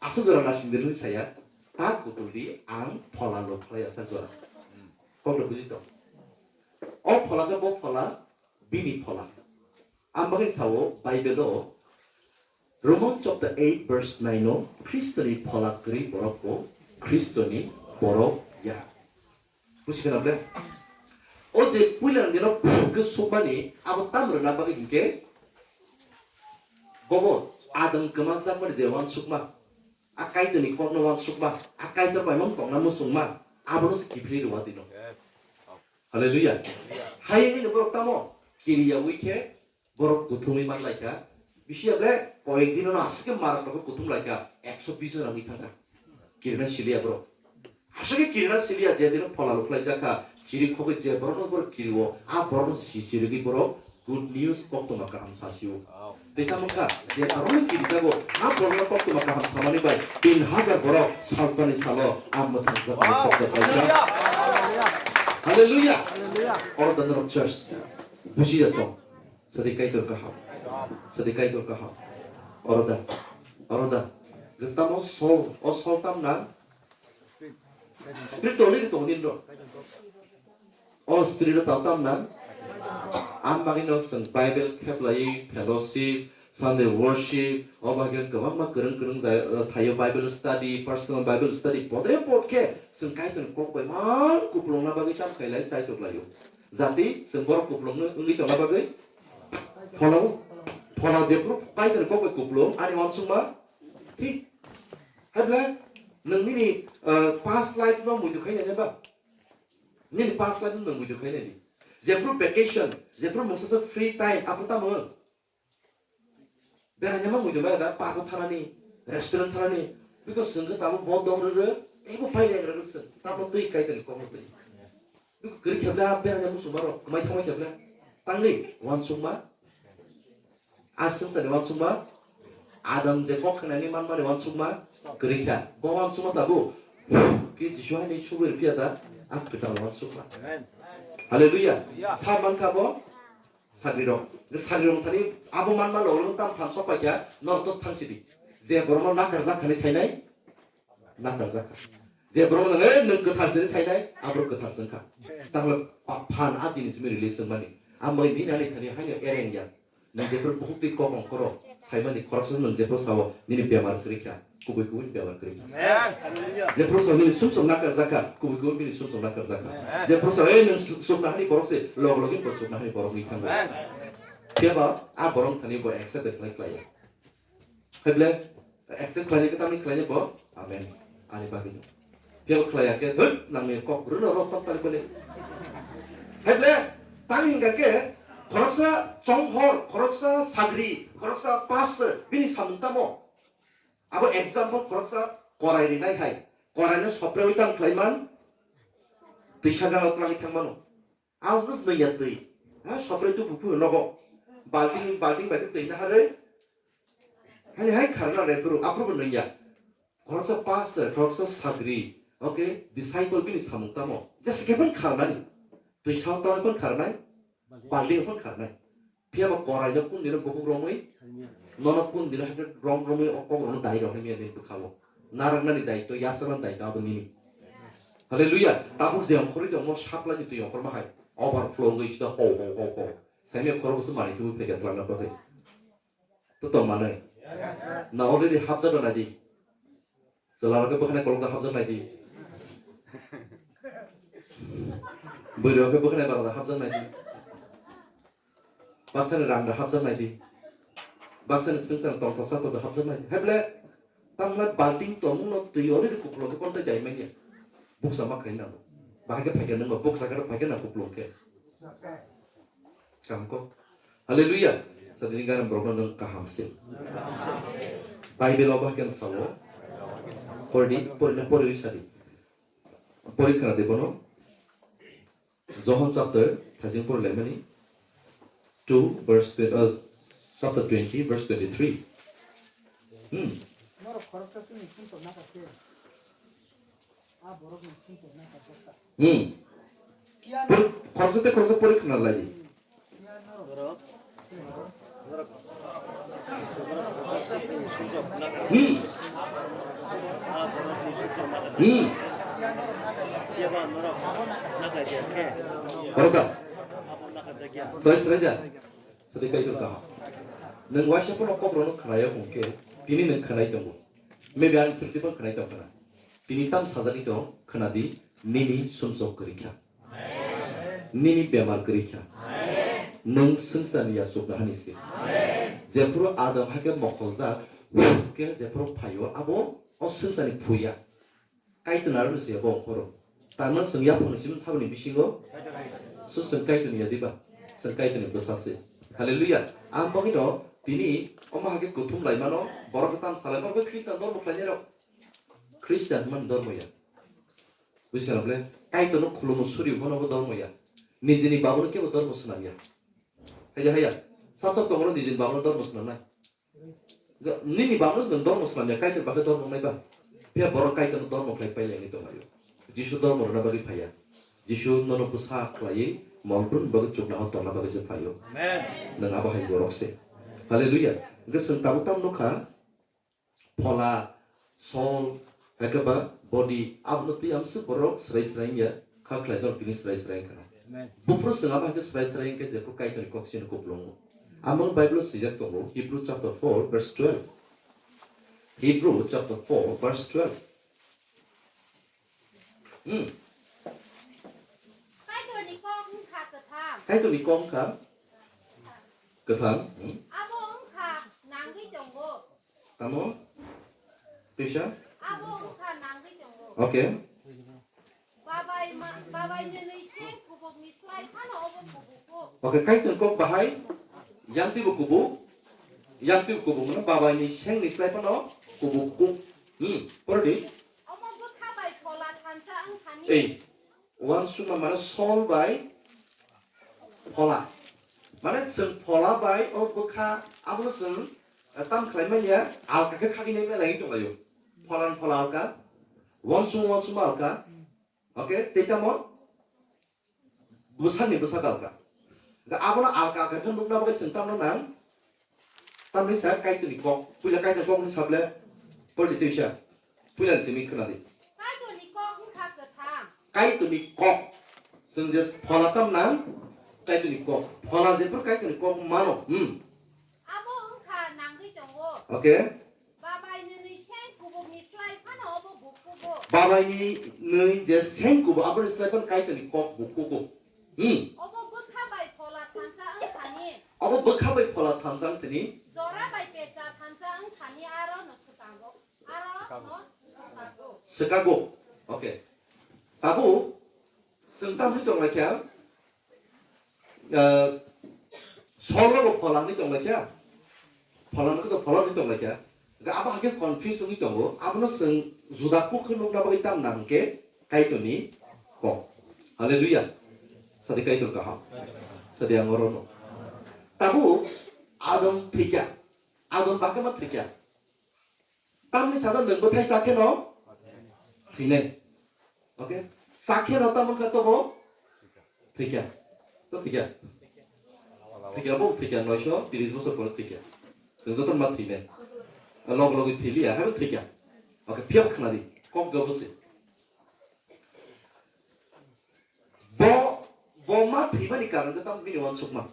Aswk jora naisingdirni saya, ta kutuldi ang phola lok khlai aswk jora. Kokno buji tong. O phola khe bo phola, bini phola. Ang bagwi sao Bible o Roman chapter eight verse nine o Khristoni phola kwrwi borok bo Khristoni borok ya. Buji khna ble? O je puila ni dino phuk khe sukmani abo tam rwna bagwi hinkhe bobo adwng kwma jakmani je uansukma, a Kaitorni kokno uansukma, a Kaitor bai mang tongna muchungma, abono se kiphilwi rwma dino. Hallelujah. Hayungni borok tamo kiriyawi khe borok kuthumwi manlaikha. Bisi ya ble koyek dino no aswk khe marak tongkhe kuthum laikha, ekso bis jona wngwi thangkha. Kirina siliya borok. Aswk khe kirina siliya, je dino phola lukhlai jakha, chiri khogwi je borokno borok kirio, a borokno si chirigwi borok good news koktwma kaham sasio. Tei tamo wngkha, je borokno kirijago, a borokno koktwma kaham samani bai tin hajar borok salsani salo a mwthangjakmani khopjak paikha. Hallelujah. Oro da norok church. Bujiya tong. Sadi Kaitor kaham. Sadi Kaitor kaham. Oro da. Oro da. Tamo Sol, o Sol tam na? Spirit already tong din ro. O Spirit o tam tam na? Am bagwi no chwng Bible kheplai, fellowship, Sunday worship, o bagwi kwbangma kwrwng kwrwng jai-, thaio Bible study, personal Bible study, podre pod khe chwng Kaitor ni kok bai mang kupulungna bagwi tam khailai chaitok laio. Jati chwng borok kupulung wngwi tongna bagwi phola, phola jephuru Kaitor ni kok bai kupulung ani uansukma Thik. Hai bwle, nwng nini, ah, past life no muitu khainai ba? Nini past life no muitu khainai di. Jephru vacation, jephru mungsa free time, aphru tamo? Beraina ma muitu maya da, park o thanani, restaurant thanani, because chwng khe tabuk bo dong rwrw, teibo pai leng rwrw chwng, tamo twi Kaitorni kokno twi. Biko kwrwi khe bwle a beraina muchungma rok, kwmai thangma khe bwle, tangwi uansukma, a swngcharni uansukma, Adam je kok khnani manmani uansukma, kwrwi kha, bo uansukma tabuk, khe Jisu haini subui rw phiya da, a kwtal uansukma. Hallelujah. Sa mankha bo, Sagrirok. Sagrirok thani abo manma logorok tam phan sok paikha, norok tos thang sidi. Je borokno nakarjak khani sainai, nakarjak kha. Je borokno nang, "Eh, nwng kwthar sini," sainai, aborok kwthar se wngkha. Tanglo pa-, phan a dini simi release wngmani. Amoni nini ani thani haino ereng ya. Nwng jephru bukhuk twi kok ongkhoro saimani khoroksa nwng jephru sao nini bemar kwrwi kha. Kubui kubui bebak kwrwi. Amen. Hallelujah. Je prosa bini sumsok nakar jaka, kubui kubui bini sumsok nakar jaka. Amen. Je prosa, "Ei, nwng su-, sukna hani borok se," log login bo sukna hani borok ni thango. Amen. Khe ba, a borok thani bo accept de khlai khlai ya. Hai ble, accept khlai ni kwtal ni khlai ni bo, "Amen. Ani bagwi no." Khe bo khlai ya khe, "Dhut, nang ni kok rwno rok kok tali bole." Hai ble, tani hingka khe, khoroksa chonghor, khoroksa sagri, khoroksa pastor, bini samung tamo. Abo example khoroksa korai rinai hai. Koraino sopreui tang khlaiman, twisa gana twlangwi thangmano. Ang hwnwi ya twi. Ha, soprei tu buphuru nogo. Balting, balting bai twi naharwi. Hani hai kharna nai phuru, aphuru bo nungya. Khoroksa pastor, khoroksa sagri. Okay, disciple bini samung tamo. Jesa khe phun kharnani. Twisa twlangwi phun kharnai. Baldi phun kharnai. Phiya ba korai no kun dino gubuk romwi. Nono kun dino hakhe rom romwi o kok rono dai rohormi ani bwkha o. Narwknani daitw, yasaknani daitw abo nini. Hallelujah. Tabuk je ongkhorwi tongmo supply ni twi ongkhorma hai. Overflow wngwi sida ho ho ho ho. Saimya khoro bwswk manwi tubui phaikha twlangna bagwi. To tong manwi. Na already hapjak nai di. Chwla rok khe bwkhanai kolok da hapjak nai di. Bwrwi rok khe bwkhanai bara da hapjak nai di. Baksani rang da hapjak nai di. Baksani swngchar tongthok chathok da hapjak nai di. Hai ble tamla balting tongmung no twi already kuplok khe kontai dai manya. Buksa ma khaina nango. Bahai khe phaikhe nangma buksa khe phaikhe na kuplok khe. Kaham kok. Hallelujah. Sadini garam borokno nwng kaham se. Bible o bahai khe sao. Pordi, pordi, pordi sadi. Pori khna de bono. Johon chapter, thajing por lemani. Two verse twe-, uh, chapter twenty verse twenty-three. Hmm. Norok khoroksa chini sumsok naka khe. Hmm. Pori-, khoroksa tei khoroksa pori khna lai. Hmm. Hmm. Khoroksa. Srai srai da. Sadi Kaitor kaham. Nwng waisa phano kok rokno khnayo hwnkhe, tini nwng khwnai tongo. Maybe ani thirty phano khwnai tong khna. Tini tam sajagwi tong khna di, nini sumsok kwrwi kha. Nini bemar kwrwi kha. Nwng swngcharni yachukna hani se. Jephuru Adam hakhe mokholjak, khe jephuru phaio abo o swngcharni phuya. Kaitor aro ni se bo khoro. Tamno swng yaphang ni simi saboni bisingo. So swng Kaitor ni yadiba. Swng Kaitor ni bwsa se. Hallelujah. Ang bagwi no tini omo hake kuthum lai mano, borok tam salai mano, Christian dormo khlai rok. Christian man dormo ya. Buji kana bole? Kaitor no khulumu suri bono bo dormo ya. Nijini babu no kebo dormo swnam ya. Haya haya. Sab sab tongro nijini babu no dormo swnam nai. Ga-, nini bangno se nwng dormo swnamya, Kaitor bagwi dormo wngnai ba? Phiya borok Kaitorno dormo khlai pailaiwi tonglaio. Jisu dormo rwna bagwi phaiya. Jisu nono bwsa khlaiwi molbrumni bagwi chuknohor tongna bagwi se phaio. Amen. Nwng abo hai borok se. Hallelujah. Hwnkhe chwng tabuk tamo nukha, phola, soul, hai khe ba body, abono twi amswk borok swrai swrai wngya, kha khlai norok tini swrai swrai wngkha na. Amen. Buphuru chwng abo hai khe swrai swrai wngkhe jephru Kaitorni kok chini kuplungo. Amo Bible-o swijak tongo, Hebrew chapter four verse twelve. Hebrew chapter four verse twelve. Hmm. Kaitorni kok wngkha kwthang. Kaitorni kok wngkha kwthang. Hmm. Abo wngkha nangwi tongo. Tamo? Tuisa? Abo wngkha nangwi tongo. Okay. Babai ma-, babai nini seng kubukni slai phano obo kubuk kuk. Okay, Kaitor kok bahai, yamtwi bo kubuk, yamtwi bo kubuk mano, babai ni seng ni slai phano kubuk kuk. Hmm, poro di. Omo bwkha bai phola thansa wng thani. Ei, uansukma mano sol bai phola. Mane chwng phola bai o bwkha abono chwng, eh, tam khlai manya, alka khe khagwi nai belai tonglaio. Phola ni phola alka, uansukma uansukma alka. Okay, tei tamo bwsakni bwsak alka. Ga abono alka alka khe nukna bagwi chwng tamno nang? Tamni sa Kaitorni kok. Puila Kaitorni kok ni sable pori twi sa. Puila simi khna di. Kaitorni kok wngkha kwthang. Kaitorni kok. Chwng je phola tam nang? Kaitorni kok. Phola jephru Kaitorni kok mano. Hmm. Abo wngkha nangwi tongo. Okay. Babai nini seng kubukni slai phano obo buk kugo. Babai ni nwi je seng kubuk aboni slai phano Kaitorni kok buk kugo. Hmm. Obo bwkha bai phola thansa wng thani. Obo bwkha bai phola thansa wng thani. Jora bai pecha thansa wng thani aro no swkango. Aro no swkago. Swkago. Okay. Tabuk chwng tam hwn tong lai kha. Ah, Sol no bo phola hwnwi tong lai kha. Phola no khe to phola hwnwi tong lai kha. Ga abo hakhe confuse wngwi tongo. Abono chwng juda kuk khe nukna bagwi tam na hwnkhe Kaitorni kok. Hallelujah. Sadi Kaitor kaham. Sadi ang orono. Tabuk Adam thwikha. Adam bakhe ma thwikha. Tamni sada nwng bwthai cha kheno thwinai. Okay? Cha kheno tamo wngkha tobo thwikha. To thwikha. Thwikha bo thwikha noisho tris bosor pore thwikha. Chwng joto ma thwinai. Log logi thwiliya, haibo thwikha. Okay, phiyok khna di. Kok go bwse. Bo, bo ma thwimani karon khe tamo bini uansukma.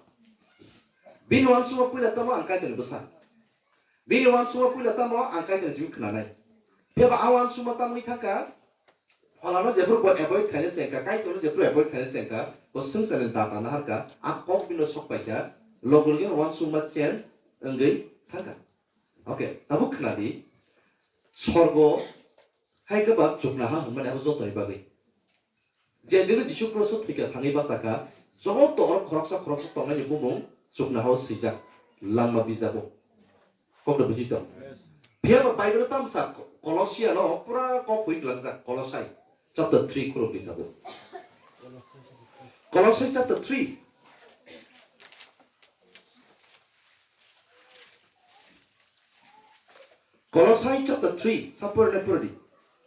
Bini uansukma puila tamo ang Kaitorni bwsa. Bini uansukma puila tamo ang Kaitorni simi khwnanai. Phiya ba a uansukma tamo wngwi thangkha, pholano jephru bo avoid khaina se wngkha, Kaitorno jephru avoid khaina se wngkha, bo swngcharni data naharkha, a kok bino sok paikha, logo logi uansukma change wngwi thangkha. Okay, tabuk khwnadi, sorgo hai khe ba chuknoha hwnmani abo jotoni bagwi. Je dino Jisu Khristo thwikha thangwi bachakha, joto oro khoroksa khoroksa tongnaini bumung chuknohao swijak, langma bijabo. Kokno buji tong. Phiya ba Bible tamsa Ko-, Kolosia no pura kok hui glangjak, Kolosai chapter three khurok di tabo. Kolosai chapter three. Kolosai chapter three, sa pore na pore di.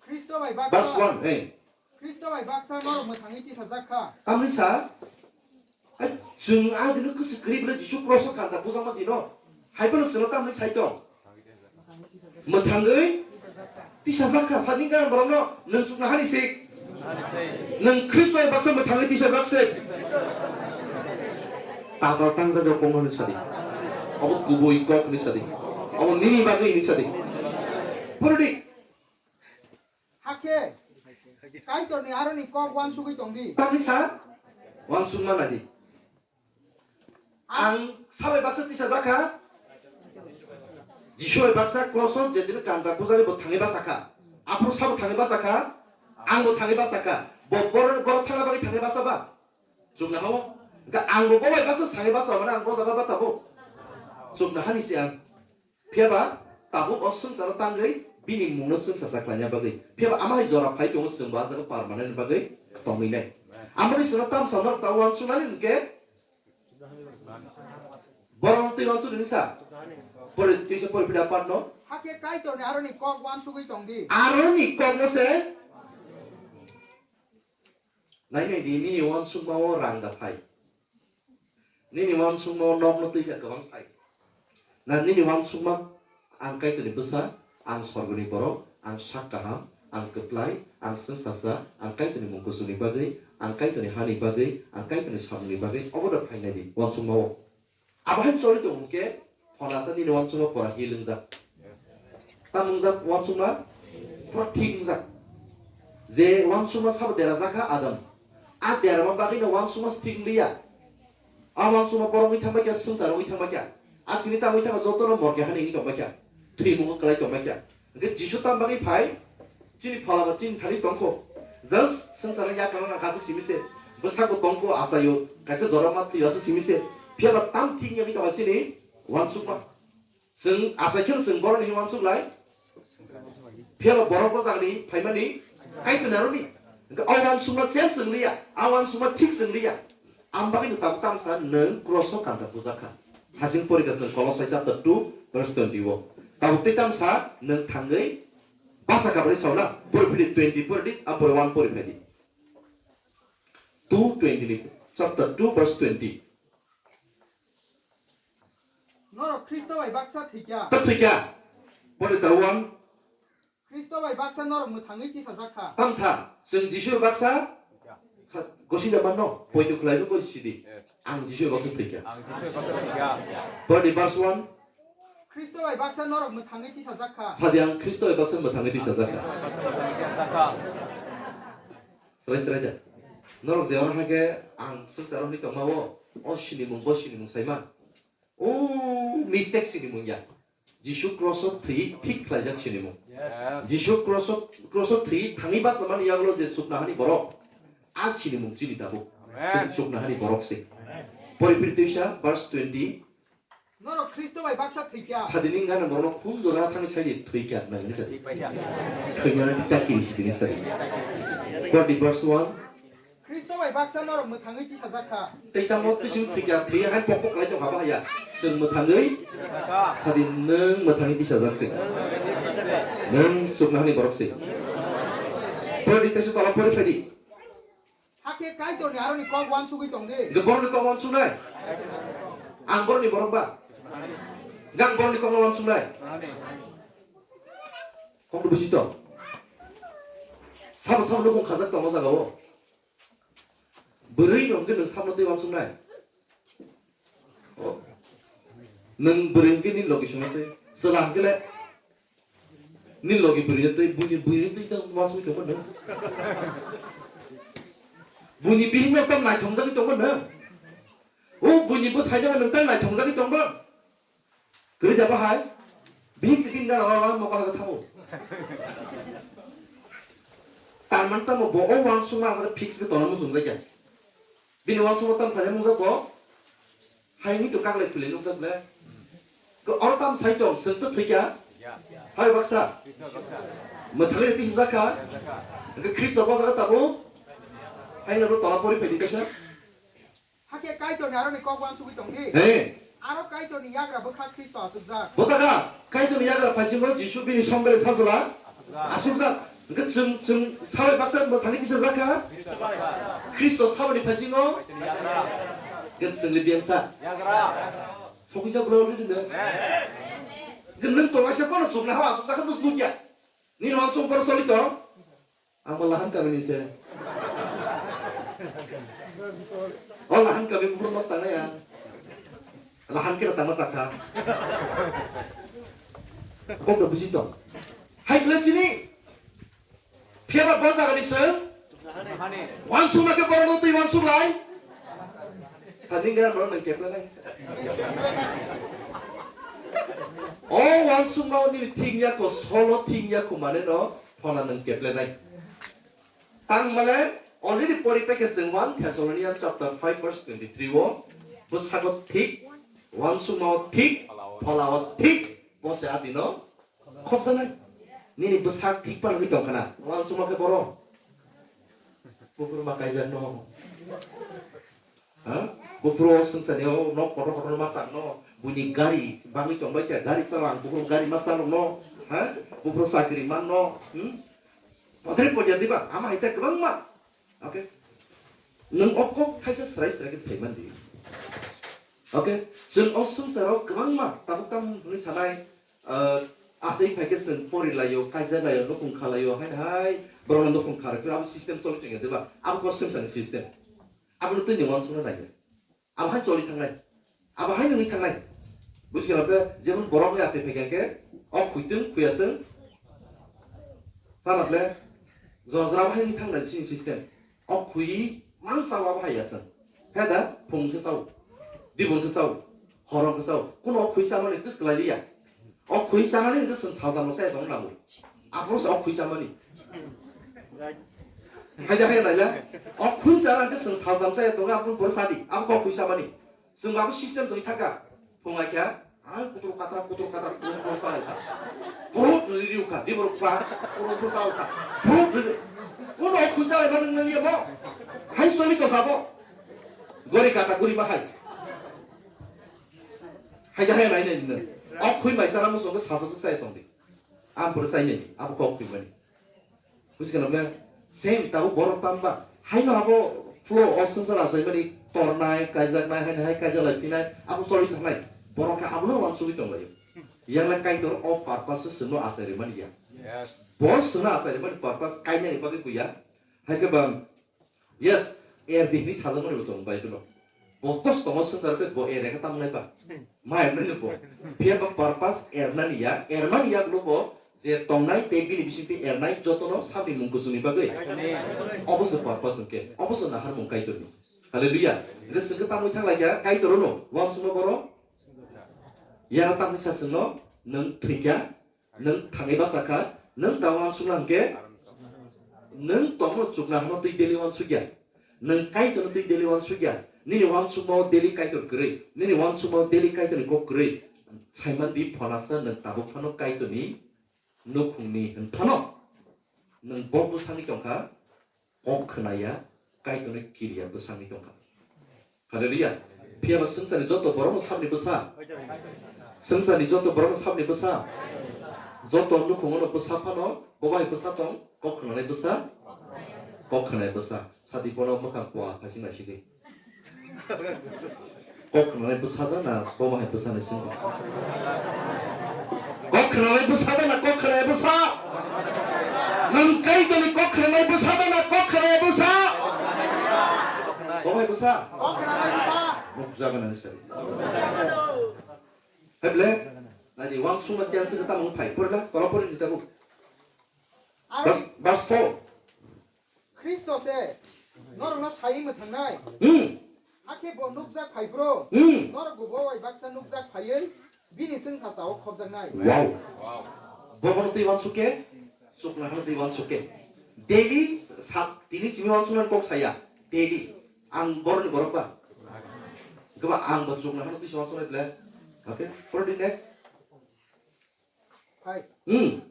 Khristo bai baksa. Verse one, eh. Khristo bai baksa norok mwthangwi tisajak kha. Tamni sa, ai, chwng a dino kwswi kwrwi bwle Jisu Khristo kanta bujakma dino. Hai phano chwngno tamni sai tong. Mwthangwi tisajak kha, sani gana borokno nwng chuknohani sik. Nwng Khristo bai baksa mwthangwi tisajak se. Tabal tangjak rok kongno hwnwi sadi. Obo kubui kok hwnwi sadi. Obo nini bagwi hwnwi sadi. Phurudi. Hakhe Kaitorni aroni kok uansugwi tongdi. Tamni sa? Uansukma nadi. Ang sabai baksa tisajak kha. Jisu bai baksa kroso jedino kanta bujagwi bo thangwi bachakha. Aphuru sabo thangwi bachakha. Angbo thangwi bachakha. Bo bor-, borok thangna bagwi thangwi bachaba. Chuknohao. Hwnkhe angbo bo bai baksa thangwi bachaba na ang bo jaga batabo. Chuknohani se ang. Phiya ba tabuk o swngcharo tangwi bini mungno chwngsacha khlaina bagwi. Phiya ba ama hai jora phai tongo, chwngbo ah jaga permanent bagwi tongwi nai. Amoni sino tamsa norok ta uansuknani hwnkhe borok twi uansuknani sa. Pori, twisa pori pida part no. Hakhe Kaitorni aroni kok uansugwi tongdi. Aroni kokno se. Nai nai di, nini uansukma o rang da phai. Nini uansukma o nokno twi kha kwbang phai. Na nini uansukma, ang Kaitorni bwsa, ang sorgoni borok, ang sak kaham, ang kwplai, ang swngsacha, ang Kaitorni mung kuchukni bagwi, ang Kaitorni hani bagwi, ang Kaitorni samungni bagwi, obo da phainai di uansukma o. Abo hai choli tong hwnkhe, phonasa nini uansukma pora heal wngjak. Tam wngjak uansukma pora thik wngjak. Je uansukma sabo derajak kha Adam. A derama bagwino uansukma se thik wngliya. A uansukma borok wngwi thangbai kha, swngchar wngwi thangbai kha. A tini tangwi thangkha jotono morke hani wngwi tongbai kha. Thwimungo kwlai tongbai kha. Hwnkhe Jisu tam bagwi phai, chini phola ba chini thani tongkho. Just swngcharni yakarno nang aswk simi se. Bwsakbo tongkho achaio, kaisa jora ma thwio aswk simi se. Phiya ba tam thik wngwi tongo chini uansukma. Chwng achai kheno chwng borokni uansuk lai. Phiya ba borok bo jagani phaimani Kaitor narwkni. Hwnkhe o uansukma change wng liya, a uansukma thik wng liya. Ang bagwi no tabuk tamsa nwng cross o kanta bujak kha. Hasing porikha chwng Kolosai chapter two verse twenty o. Tabuk tei tamsa nwng thangwi basa kabani sauna pori phidi twenty pori di, ampore one pori phai di. Two twenty ni, chapter two verse twenty. Norok Khristo bai baksa thwikha. Ta thwikha. Pori ta one. Khristo bai baksa norok mwthangwi tisajak kha. Tamsa, chwng Jisu bai baksa? Sa, gosi da manno, poito khwlai bo gosi sidi. Ang Jisu bai baksa thwikha. Ang Jisu bai baksa thwikha. Pori verse one. Khristo bai baksa norok mwthangwi tisajak kha. Sadi ang Khristo bai baksa mwthangwi tisajak kha. Srai srai da. Norok je oro hake ang swngcharo hwnwi tongma o, o sinimung, bo sinimung saima. O mistake sinimung ya. Jisu cross o thwi thik khlaijak sinimung. Yes. Jisu cross o, cross o thwi thangwi basa mani yagulo je chukna hani borok. A sinimung chini tabuk. Amen. Chwng chukna hani borok se. Pori phiri twisa verse twenty. Norok Khristo bai baksa thwikha. Sadini gana borokno khum jora thangwi saidi thwikha nang ni sadi. Thwikha. Thwikha ni ta kiri sidini sadi. Forty verse one. Khristo bai baksa norok mwthangwi tisajak kha. Tei tamo tisi thwikha, thwi hai pok pok lai tong haba haya. Chwng mwthangwi sadi nwng mwthangwi tisajak se. Nwng chukna hani borok se. Pori di tesu tola pori phai di. Hakhe Kaitorni aroni kok uansugwi tong di. Hwnkhe borokni kok uansuknai? Ang borokni borok ba? Hwnkhe ang borokni kokno uansuknai? Kokno busi tong. Sabo sabo nukhung khajak tongo jaga o. Bwrwi no hwnkhe nwng samno twi uansuknai? O. Nwng bwrwi hwnkhe nini logi songno twi. Chwla hwnkhe le nini logi bwrwi no twi, buini bwrwi no twi tang uansugwi tongma nwng. Buini bihik no tang naithongjagwi tongma nwng. O buini bwsai no nwng tang naithongjagwi tongma. Kwrwi da bahai? Bihik se bini gana o ang mokol haja thango. Tar man tamo bo o uansukma aswk fix khe tongna muchungjak ya. Bini uansukma tamo khaina mungjak bo. Hai ni to kaglai thwilai nukjak le. Ko oro tam sai tong, chwng to thwikha. Hai baksa. Mwthangwi tisa jakha. Hwnkhe Khristo bojak tabuk. Hai no tona pori phaidi kaisa. Hakhe Kaitorni aroni kok uansugwi tong di. He. Aro Kaitorni yagra bwkha Khristo asukjak. Bwsakha Kaitorni yagra phaisingo Jisu bini songre sajla asukjak. Hwnkhe chwng, chwng sabai baksa mwthangwi tisa jakha. Khristo saboni phaisingo. Hwnkhe chwngni biyangsa. Sokisa bwrwi rwdi no. Hwnkhe nwng tongnaisa phano chukna hao asukjak khe dos nukya. Nini uansuk borok choli tong. Ang bo Lahan kamini se. O Lahan kami buphuru nok tangnai ang. Lahan khe tangma sakha. Kok da buji tong. Hai bwle chini. Phiya ba bo jagani se. Uansukma khe borokno twi uansuk lai. Sani gana borok nang keple lai. O uansukma o nini thik ya ko, solo thik ya ko mane no. Phona nwng keplenai. Tang male already pori pekhe chwng one Thessalonians chapter five verse twenty-three o, bwsako thik, uansukmao thik, pholao thik, bo se adino khopjaknai. Nini bwsak thik phano wngwi tongkha na, uansukma khe borok. Buphuru ma kaijak no. Ha? Buphuru o swngchar ni o nok kotor kotor ma tang no. Buini gari bangwi tong bai kha, gari chala ang buphuru gari ma chalok no. Ha? Buphuru chakri man no. Hmm? Podre podya diba? Ama hai ta kwbangma. Okay? Nwng o kok thaisa srai srai khe sai man di. Okay? Chwng o swngchar o kwbangma tabuk tam hwnwi sanai, ah, asai phai khe chwng pori lai o, kaijak lai o, nukhung kha lai o, hai hai borok no nukhung kha rw phuru abo system choli tong ya diba? Abo kok swngchar ni system. Abono twi ni uansukna nai. Abo hai choli thangnai. Abo hai nungwi thangnai. Buji khe jemon borok ni achai phai khe o khwitwng, khwiyatwng. Sana ble jora jora abo hai nungwi thangnai chini system. O khwi mang sao abo hai ya chwng. He da phung khe sao. Dibon khe sao. Horong khe sao. Kuno o khwi sa mani twis kwlai liya. O O khwi chamani hwnkhe chwng saldam rok chaya tong nango. Aphuru se o khwi chamani. Haida haida naila. O khwi chana hwnkhe chwng saldam chaya tongo, aphuru pore sadi. Abo kok khwi chamani. Chwng abo system chwng thangkha. Phungai kha. Ang kutur katra, kutur katra, kutur kutur salai kha. Purut riri ukha, di borok pa, purut purut salai kha. Purut riri. Kuno o khwi salai ba nang nang ya bo. Hai soli tongkha bo. Gori kata gori ba hai. Haida haida nainai nini. O khwi mai chana muchungo salsa suk chaya tongdi. Ang pore chainai, abo kok khwi mani. Buji khe nokle, same tabuk borok tamba. Haino abo flow o swngchar achaimani tornai, kaijaknai, haino hai kaijak lai phinai, abo choli thangnai. Borok khe abono uansugwi tonglaio. Yang le Kaitor o purpose se chwngno achai rimani ya. Yes. Bo chwngno achai rimani purpose kainani bagwi buya. Hai khe bam, yes, er di hini sajakmani bo tongo Bible o. Bo tos tongo swngchar khe bo er ekha tamo nai ba. Ma ernai no bo. Phiya ba purpose ernani ya, ermani ya lo bo je tongnai tei bini bisingtwi ernai jotono sabni mung kuchungni bagwi. Obo se purpose hwnkhe, obo se naharmung Kaitorni. Hallelujah. Hwnkhe chwngkhe tamwi thang lai kha Kaitorono, uansukma borok. Yana tamni sa chwngno, nwng thwikha, nwng thangwi basa kha, nwng tabuk uansukna hwnkhe, nwng tongno chukna hano twi daily uansukya. Nwng Kaitorno twi daily uansukya. Nini uansukmao daily Kaitor kwrwi. Nini uansukmao daily Kaitorni kok kwrwi. Saiman di phonasa nwng tabuk phano Kaitorni nukhungni hwn phano. Nwng bo bwsangwi tongkha, kok khwnaya, Kaitorni kiriya bwsangwi tongkha. Hallelujah. Phiya ba swngcharni joto borokno sabni bwsa. Swngcharni joto borokno sabni bwsa. Joto nukhungono bwsa phano, bo bai bwsa tong, kok khwnanai bwsa. Kok khwnai bwsa. Sadi bono mwkhang kua phaising naisigwi. Kok khwnanai bwsa da na bo bai bwsa naisigwi. Kok khwnanai bwsa da na kok khwnai bwsa. Nwng Kaitorni kok khwnanai bwsa da na kok khwnai bwsa. Bo bai bwsa. Nuk jaga nani sari. Heble. Nadi uansukma chance ka tamung phai. Porla, tola pori ni tabu. Verse, verse four. Khristo se norokno sai mwthangnai. Hmm. Hakhe bo nukjak phai phro. Hmm. Norok bo bai baksa nukjak phaiwi bini chwngsasao khopjaknai. Wow. Bo bono twi uansuk khe, chukna hano twi uansuk khe. Daily sak tini simi uansuknani kok saya. Daily. Ang borokni borok ba. Keba ang bo chukna hano twi uansuknai ble. Okay. For the next. Hai. Hmm.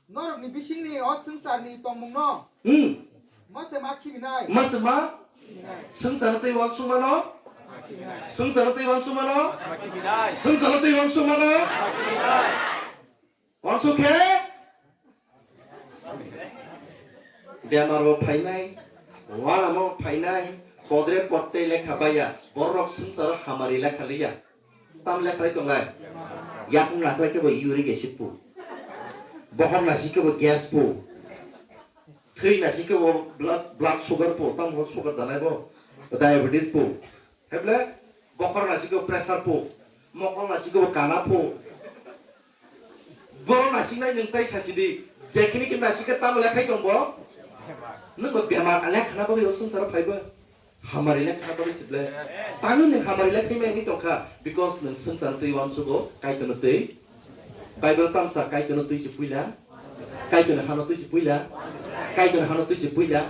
Norokni bisingni o swngcharni tongmungno. Hmm. Mase ma khibinai. Mase ma? Khibinai. Swngcharno tei uansukmano? Khibinai. Swngcharno tei uansukmano? Khibinai. Swngcharno tei uansukmano? Khibinai. Uansuk khe? Bemar bo phainai, uanamo phainai, podre pottei lekha baiya, borok swngcharo hamari lekha liya. Tam lekha lai tonglai? Yakung naklai khe bo uric acid po. Bohor nasi khe bo gas po. Thwi nasi khe bo blood, blood sugar po. Tam ho sugar danai bo. Diabetes po. Heble bokhor nasi khe bo pressure po. Mokol nasi khe bo kana po. Boro nasiknai nwng tai sasidi. Jekhini khe nasikhe tamo lekhai tong bo? Nwng bo bemar lekhana bagwi o swngcharo phaibo. Hamari lekhana bagwi sible. Tangwi nwng hamari lekhai mai wngwi tongkha. Because nwng swngcharno twi uansugo, Kaitorno twi. Bible tamsa Kaitorno twi se puila. Kaitorni hano twi se puila. Kaitorni hano twi se puila.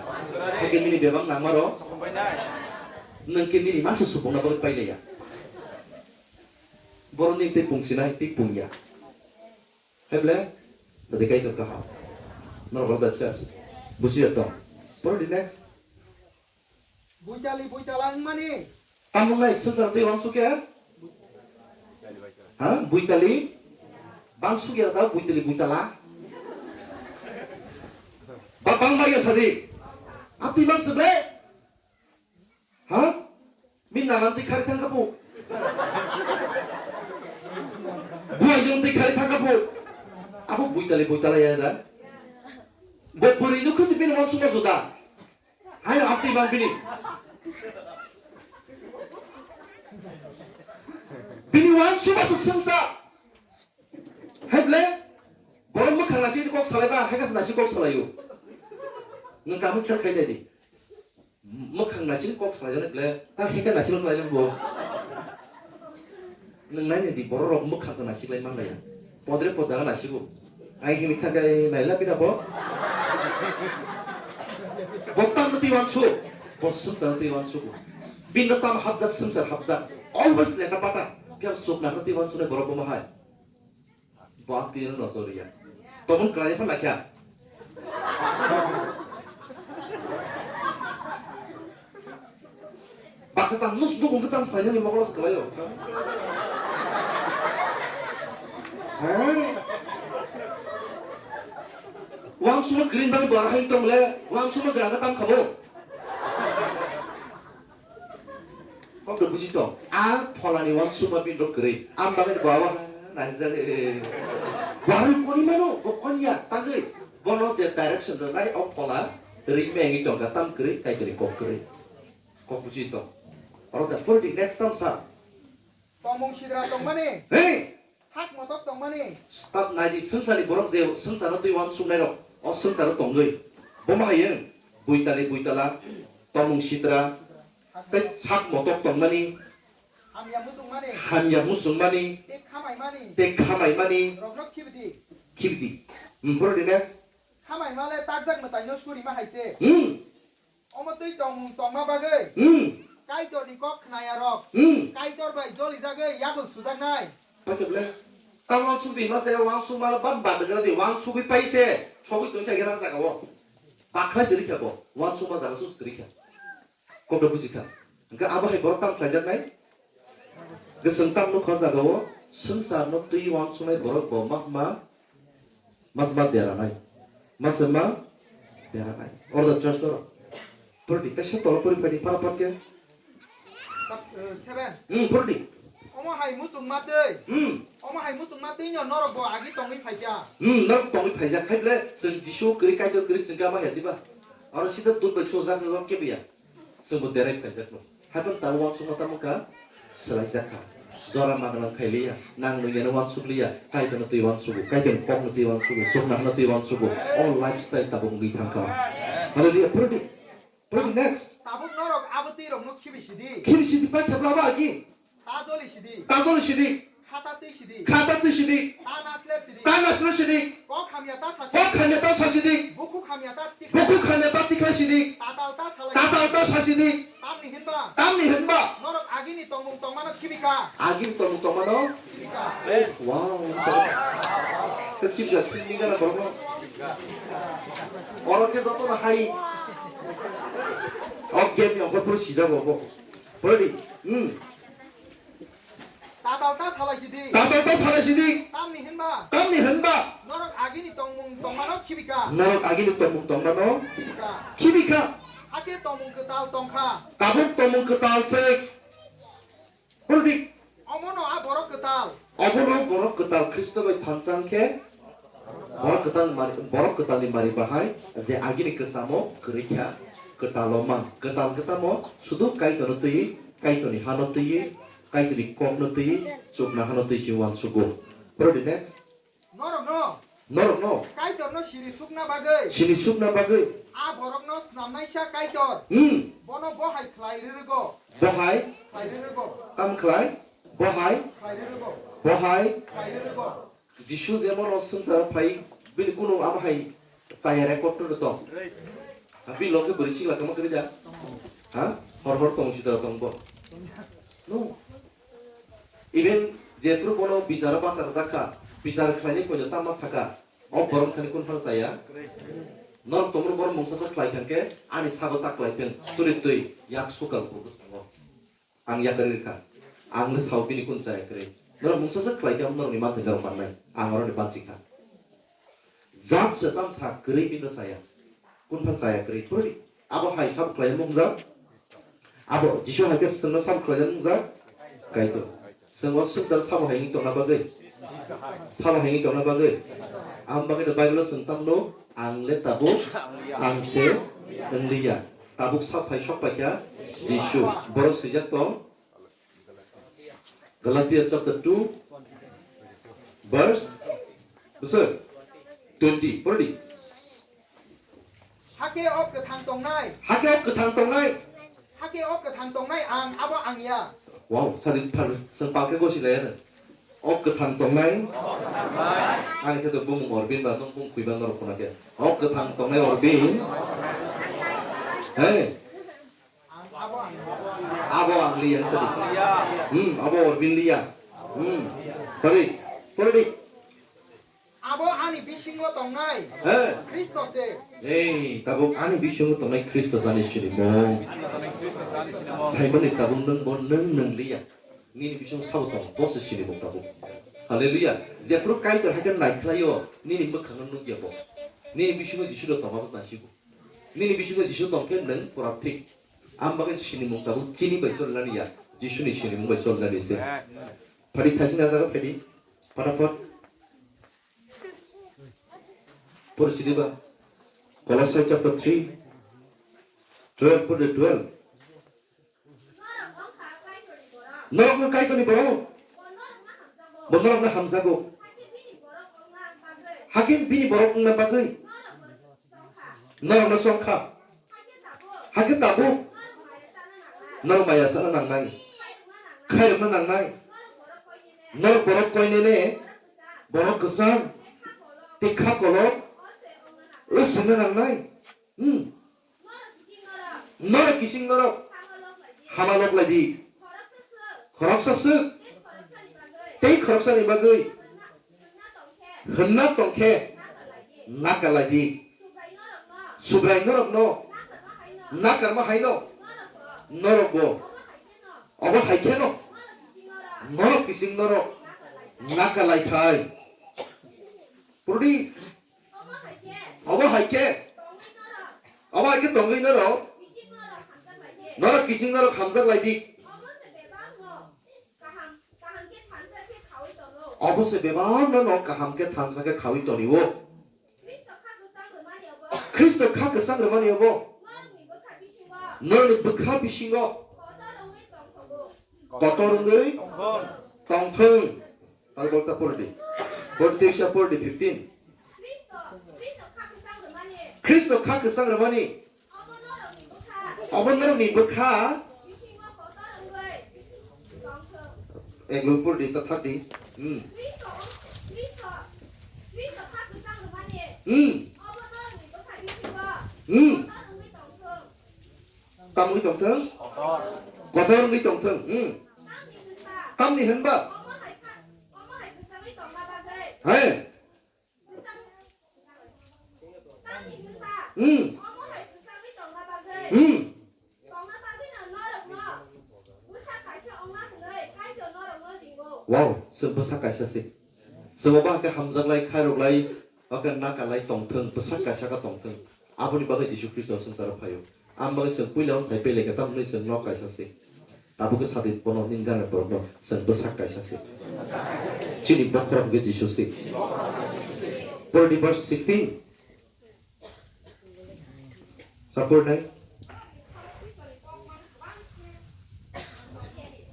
Hakhe nini bebak nangmaro. Nwng khe nini masa supungna bagwi pailaiya. Borok ni tei pung sinai, tei pung ya. Heble, sadi Kaitor kaham. Norok da church. Busi ya tong. Poro di next. Buitali, buitala wngmani. Tamung nai, swngchar tei wansuk ya? Ha? Buitali? Bangsuk ya da, buitali, buitala? Ba bang ba ya sadi. Ati bang seble? Ha? Min nanan twi khari thangkha po. Buai jong twi khari thangkha po. Abo buitali buitala ya da. Bo bwrwi nukho je bini wansukma juda. Hai amtwi bang bini. Bini wansukma se sengsa. Hai ble, borok mwkhang naisik kok salai ba, hai kasa naisik kok salai o. Nwng kamo khel khai nai di. Mwkhang naisik kok salai jani ble, ta hai kasa naisik kok salai bo. Nwng nai nai di, borok rok mwkhang khe naisik lai man lai ya. Podre pod jaga naisigo. Ai himi thangkhe naila bina bo. Bo tamno twi wansuk. Bo swngcharno twi wansugo. Bino tam hapjak swngchar hapjak. Always leta pata. Phiya chuknarno twi wansuknai borok bo ma hai. Bo twi no nojor ya. Tomon kwlai phan lakha. Baksa tam nus nukung khe tam khlainani mokolo se kwlaio. He? Wansukma green bani bara hai tong le, wansukma grang tam khamo. Kok do buji tong. A pholani wansukma bini rok kwrwi. Am bagwi bo abo nai jagwi. Bara koni mano, bo konya tagwi. Bono je direction rwnai o phola ring mengwi tongkha tam kwrwi, Kaitorni kok kwrwi. Kok buji tong. Oro da pori di next tam sa. Tongmung sidra tongmani. Hey! Sak motok tongmani. Stop nai di swngcharni borok je swngcharno twi wansuknai rok. O swngcharo tongwi. Bomo hayung. Buitali buitala. Tongmung sidra. Tei sak motok tongmani. Hamya muchungmani. Hamya muchungmani. Tei khamaimani. Tei khamaimani. Rokno khibidi. Khibidi. Hmm, pori di next. Khamaima le takjak mwtaino surima hai se. Hmm. Omo twi tongmung tongma bagwi. Hmm. Kaitorni kok khnaya rok. Hmm. Kaitor bai jolijagwi yagul sujaknai. Paikhe ble. Tamon sudi ma se wansukma ban bad gara di wansugwi paise. Sogwi tongkha gara jaga o. Bakhlai se rikha bo. Wansukma jaga sus rikha. Kokno bujikha. Hingkhe abo hai borok tam khlaijaknai. Hingkhe chwng tam nukha o jaga o swngcharno twi wansuknai borok bo masma Masma deranai. Masma deranai. Order church norok. Purdi, kaisa tola puri phaidi para parke. Sab-, eh, seven. Hmm, purdi. Omo hai muchungma twi. Hmm. Omo hai muchungma twi no norok bo agi tongwi phaikha. Hmm, norok tongwi phaijak. Hai ble, chwng Jisu kwrwi, Kaitor kwrwi, chwng kama ya diba? Oro sida dut bai sojak norok kebiya. Chwngbo derai phaijakno. Haikhe tamo wansukma tamo kha? Swlaijakha. Jora magwnang khailiya, nang nung yano wansukliya, Kaitorno twi wansugo, Kaitorni kokno twi wansugo, chuknarno twi wansugo. O lifestyle tabuk wngwi thangkha. Hallelujah. Purdi. Purdi next. Tabuk norok abo twi rokno khibi sidi. Khibi sidi pai khebla ba agi. Ta joli sidi. Ta joli sidi. Khata twi sidi. Khata twi sidi. Ta nasler sidi. Ta nasler sidi. Kok hamya ta sa sidi. Kok hamya ta sa sidi. Bukhuk hamya ta tikhlai. Bukhuk hamya ta tikhlai sidi. Tatal ta salai. Tatal ta sa sidi. Tamni hinba. Tamni hinba. Norok agini tongmung tongmano khibika. Agini tongmung tongmano? Khibika. Wow. Khe khibika, khibini gana borokno. Oro khe jotono hai. O game ni ongkhor phuru sijago bo. Purdi. Hmm. Tatal ta salai sidi. Tatal ta salai sidi. Tamni hinba. Tamni hinba. Norok agini tongmung tongmano khibika. Norok agini tongmung tongmano khibika. Khibika. Hakhe tongmung kwtal tongkha. Tabuk tongmung kwtal se. Purdi. Omono a borok kwtal. Obono borok kwtal Khristo bai thansa khe. Borok kwtal mari, borok kwtalni mari bahai je agini kwchamo kwrwi kha, kwtalo mang. Kwtal khe tamo sudu Kaitorno twi, Kaitorni hano twi, Kaitorni kokno twi, chukna hano twi se wansugo. Purdi next. Norokno. Norokno. Kaitorno siri sukna bagwi. Siri sukna bagwi. A borokno snamnaisa Kaitor. Hmm. Bono bohai khlai rwrwgo. Bohai. Khlai rwrwgo. Tam khlai. Bohai. Khlai rwrwgo. Bohai. Khlai rwrwgo. Jisu jemon o swngcharo phai, bini kunu amo hai chaya record to tong. Ha, bini loge bwrwi sikla kama kwrwi da? Ha? Hor hor tong sitra tong bo. No. Even jephru bono bicharo basa rwjak kha, bichar khlainai poito tama saka, o borok thani kun phang chaya? Norok tongmani borok mungsa sa khlai thang khe ani sago ta khlai thang, turi twi yak sukal phuru sango. Ang yakarwi rwkha. Ang le sao bini kun chaya kwrwi. Norok mungsa se khlai khe norokni manthai norok mannai. Ang oroni banchi kha. Jat se tang sa kwrwi bino chaya. Kun phan chaya kwrwi. Purdi. Abo hai sabo khlai mung jak. Abo Jisu hai khe chwngno sabo khlai mung jak. Kaitor. Chwng o swngchar sabo hai wng tongna bagwi. Sabo hai wng tongna bagwi. Ang bagwi no Bible o chwng tangno ang le tabuk ang se wng liya. Tabuk sak phai sok paikha Jisu. Borok swijak tong. Galatia chapter two, verse, bwswk? Twenty. Pori di. Hakhe o kwthang tongnai. Hakhe o kwthang tongnai. Hakhe o kwthang tongnai ang, abo ang ya. Wow, sadi thar, chwng palkhe gosi laiya no. O kwthang tongnai. Ani khe to bumung Orbin ba nwng bumung khuiba norok khuna khe. O kwthang tongnai Orbin. Hey. Abo ang liya sadi. Hmm, abo Orbin liya. Hmm. Sorry. Sorry. Abo ani bisingo tongnai. He. Khristo se. Ei, tabuk ani bisingo tongnai Khristo se ani sinimung. Saimani tabuk nwng bo nwng nwng liya. Nini bisingo sabo tong, bo se sinimung tabuk. Hallelujah. Jephru Kaitor hai khe naikhlaio, nini mwkhangno nukya bo. Nini bisingo Jisu do tongma bo nasigo. Nini bisingo Jisu tong khe nwng pura thik. Ang bagwi sinimung tabuk chini bai cholnani ya, Jisuni sinimung bai cholnani se. Phadi thaisini ah jaga phadi. Phataphat. Pori sidi ba. Kolosai chapter three, twelve pori twelve. Norok no Kaitorni borok. Bo norok no hamjago. Hakhe bini borok wngna bagwi. Norok no chongkha. Hakhe tabuk. Norok maya sana nangnai. Khairokna nangnai. Norok borok koinene. Borok kwchang. Tei kha kolok. Wswngna nangnai. Hmm. Norok kising norok. Hama lok lai di. Khoroksa swk. Tei khoroksani bagwi. Hwnna tongkhe. Nakalai di. Subrai norokno. Nakarma haino. Norok bo. Obo hai kheno. Norok kising norok. Nakalai thai. Purdi. Obo hai khe. Obo hai khe tongwi norok. Norok kising norok hamjak lai di. Obo se bebak no no kaham khe thansa khe khawi toni o. Khristo kha kwchang rwmani obo. Norokni bwkha bisingo. Kotor wngwi tongthwng. Tal bolta pordi. Pordi teisa pordi fifteen. Khristo, Khristo kha kwchang rwmani. Khristo kha kwchang rwmani. Obo norokni bwkha. Obo norokni bwkha. Bisingo kotor wngwi tongthwng. Ek luk pordi ta thak di. Hmm. Khristo, Khristo, Khristo kha kwchang rwmani. Hmm. Obo norokni bwkha bisingo. Hmm. Kotor wngwi tongthwng. Tam wngwi tongthwng. Kotor. Kotor wngwi tongthwng. Hmm. Tamni hwnba. Tamni hwnba. Omo hai kha, omo hai kwchangwi tongna bagwi. Hai. Kwchang-, tamni hwnba. Hmm. Omo hai kwchangwi tongna bagwi. Hmm. Tongna bagwino norokno bwsa kaisa wngna hwnwi Kaitor norokno ringo. Wow, chwng bwsa kaisa se. Chwng obo hakhe hamjaklai, khairoklai, oke nakalai tongthwng, bwsa kaisa khe tongthwng. Aboni bagwi Jisu Khristo swngcharo phaio. Ang bagwi chwng puila wng sai pele khe tamni chwng nok kaisa se. Tabuk khe sadi bono nini gana borokno chwng bwsa kaisa se. Chini bokhorok hwnkhe Jisu se. Pordi verse sixteen. Sapor nai.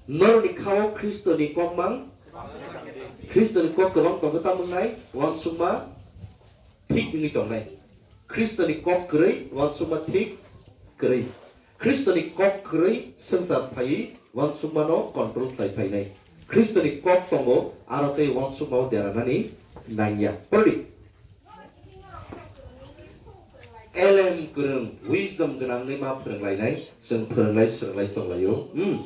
Norokni khao Khristoni kok mang. Khristoni kok kwbang tongo, tamo wngnai uansukma thik wngwi tongnai. Khristoni kok kwrwi uansukma thik kwrwi. Khristoni kok kwrwi swngchar phaiwi uansukmano control khlai phainai. Khristoni kok tongo, aro tei uansukmao deranani nangya. Pordi. Elem kwrwng, wisdom gwnangni ma phwrwnglainai, chwng phwrwnglai swrwnglai tonglaio. Hmm.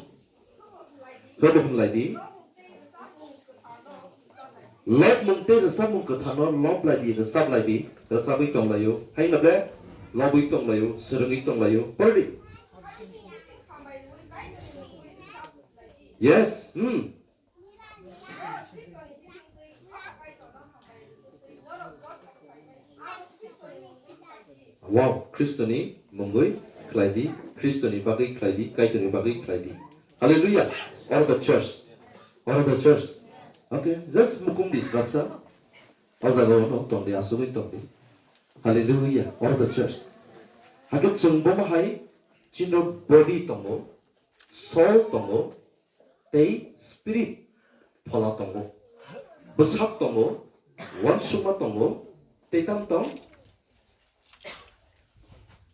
Hobo hwnlai di. Lobmung tei rwchapmung kwtharno lob lai di, rwchap lai di, rwchapwi tonglaio. Haino ble lobwi tonglaio, swrwngwi tonglaio. Pordi. Yes. Hmm. Wow, Khristoni mungwi khlai di, Khristoni bagwi khlai di, Kaitorni bagwi khlai di. Hallelujah. Or the church. Or the church. Okay, just mukum di srapsa. O jaga o no tong di, asugwi tong di. Hallelujah. Or the church. Hakhe chwng bo ma hai chini body tongo, soul tongo, tei spirit phola tongo, bwsak tongo, uansukma tongo, tei tam tong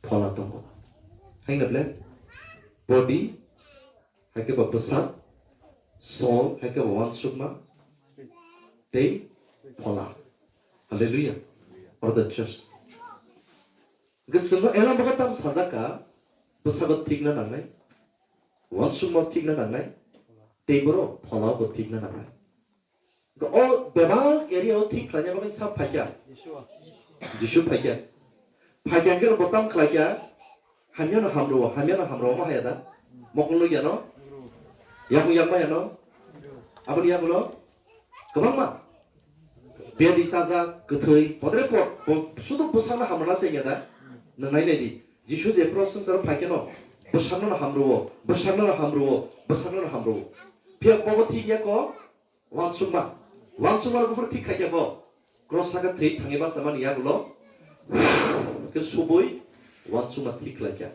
phola tongo. Haino ble body, hai khe ba bwsak, soul, hai khe ba uansukma, tei Phola. Hallelujah. Oro the church. Hwnkhe chwngno Ela Mogo tam sajak kha, bwsago thikna nangnai, uansukma thikna nangnai, tei borok pholao bo thikna nangnai. Hwnkhe o bebak area o thik khlaina bagwi sa phaikha. Jisu phaikha. Phaikha hwnkhe bo tam khlaikha. Hamyano hamrwo, hamyano hamrwo ma haya da? Mokol nukya no? Yakung yakma ya no? Aboni yagulo? Kwbangma. Biyadi sajak, kwthwi, podre pod, bo-, sudu bwsakno hamrwna se wngya da? Nwng nai nai di. Jisu jephru swngcharo phai kheno, bwsakno no hamrwo, bwsakno no hamrwo, bwsakno no hamrwo. Phiya bobo thik ya ko? Uansukma. Uansukma rok buphuru thik khai khe bo. Cross saka thwi thangwi bachamani yagulo. Khe subui uansukma thik khlai kha.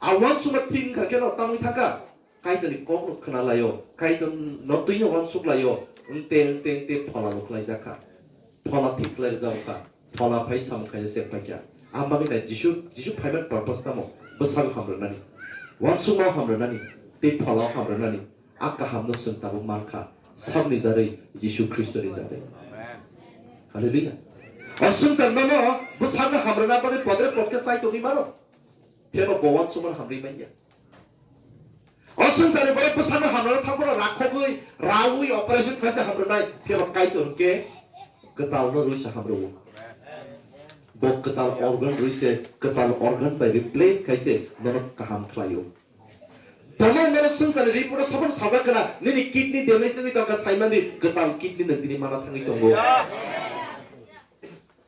A uansukma thik wngkha kheno tangwi thangkha. Kaitorni kokno khna laio. Kaitorno twino uansuk laio. Wngte, wngte, wngte phola bo khlai jak kha. Phola thik khlai rijak kha. Phola phai samung khaina se phai kha. Ang bagwi nai Jisu, Jisu phaiman purpose tamo? Bwsakno hamrwnani. Uansukma hamrwnani. Tei phola hamrwnani. A kahamno chwng tabuk man kha, sabni jarwi Jisu Khristoni jarwi. Hallelujah. O swngchar nono bwsakno hamrwna bagwi podre podkhe chai tongwi mano. Phiya ba bo uansukmano hamrwi manya. O swngcharni borok bwsakno hamrwna thangphano rakhogwi, raui operation khlaisa hamrwnai. Phiya ba Kaitor hwnkhe kwtalno rwisa hamrwo. Bo kwtal organ rwise, kwtal organ bai replace khaise nono kaham khlaio. Tamo nono swngcharni report o sabon sajak kana, nini kidney damage wngwi tongkha, saimandi kwtal kidney nwng tini mana thangwi tongo.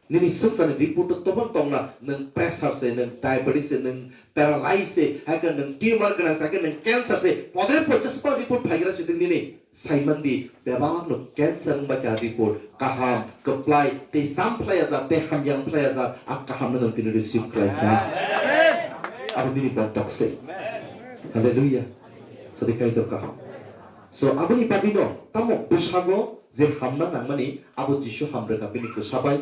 Nini swngcharni report o tobon tongna, nwng pressure se, nwng diabetes se, nwng paralyze se, hai khe nwng tumor gwnang se, hai khe nwng cancer se, podre podre spa report phaigra sitwng nini. Saimandi, bebakno cancer wngbai kha report, kaham, kwplai, tei cham phlai ajak, tei hamyang phlai ajak, a kahamno nwng tini receive khlai kha. Abo nini bontok se. Hallelujah. Sadi Kaitor kaham. So, aboni bagwino, tamo bwsago je hamna nangmani, abo Jisu hamrwkha bini kwsa bai.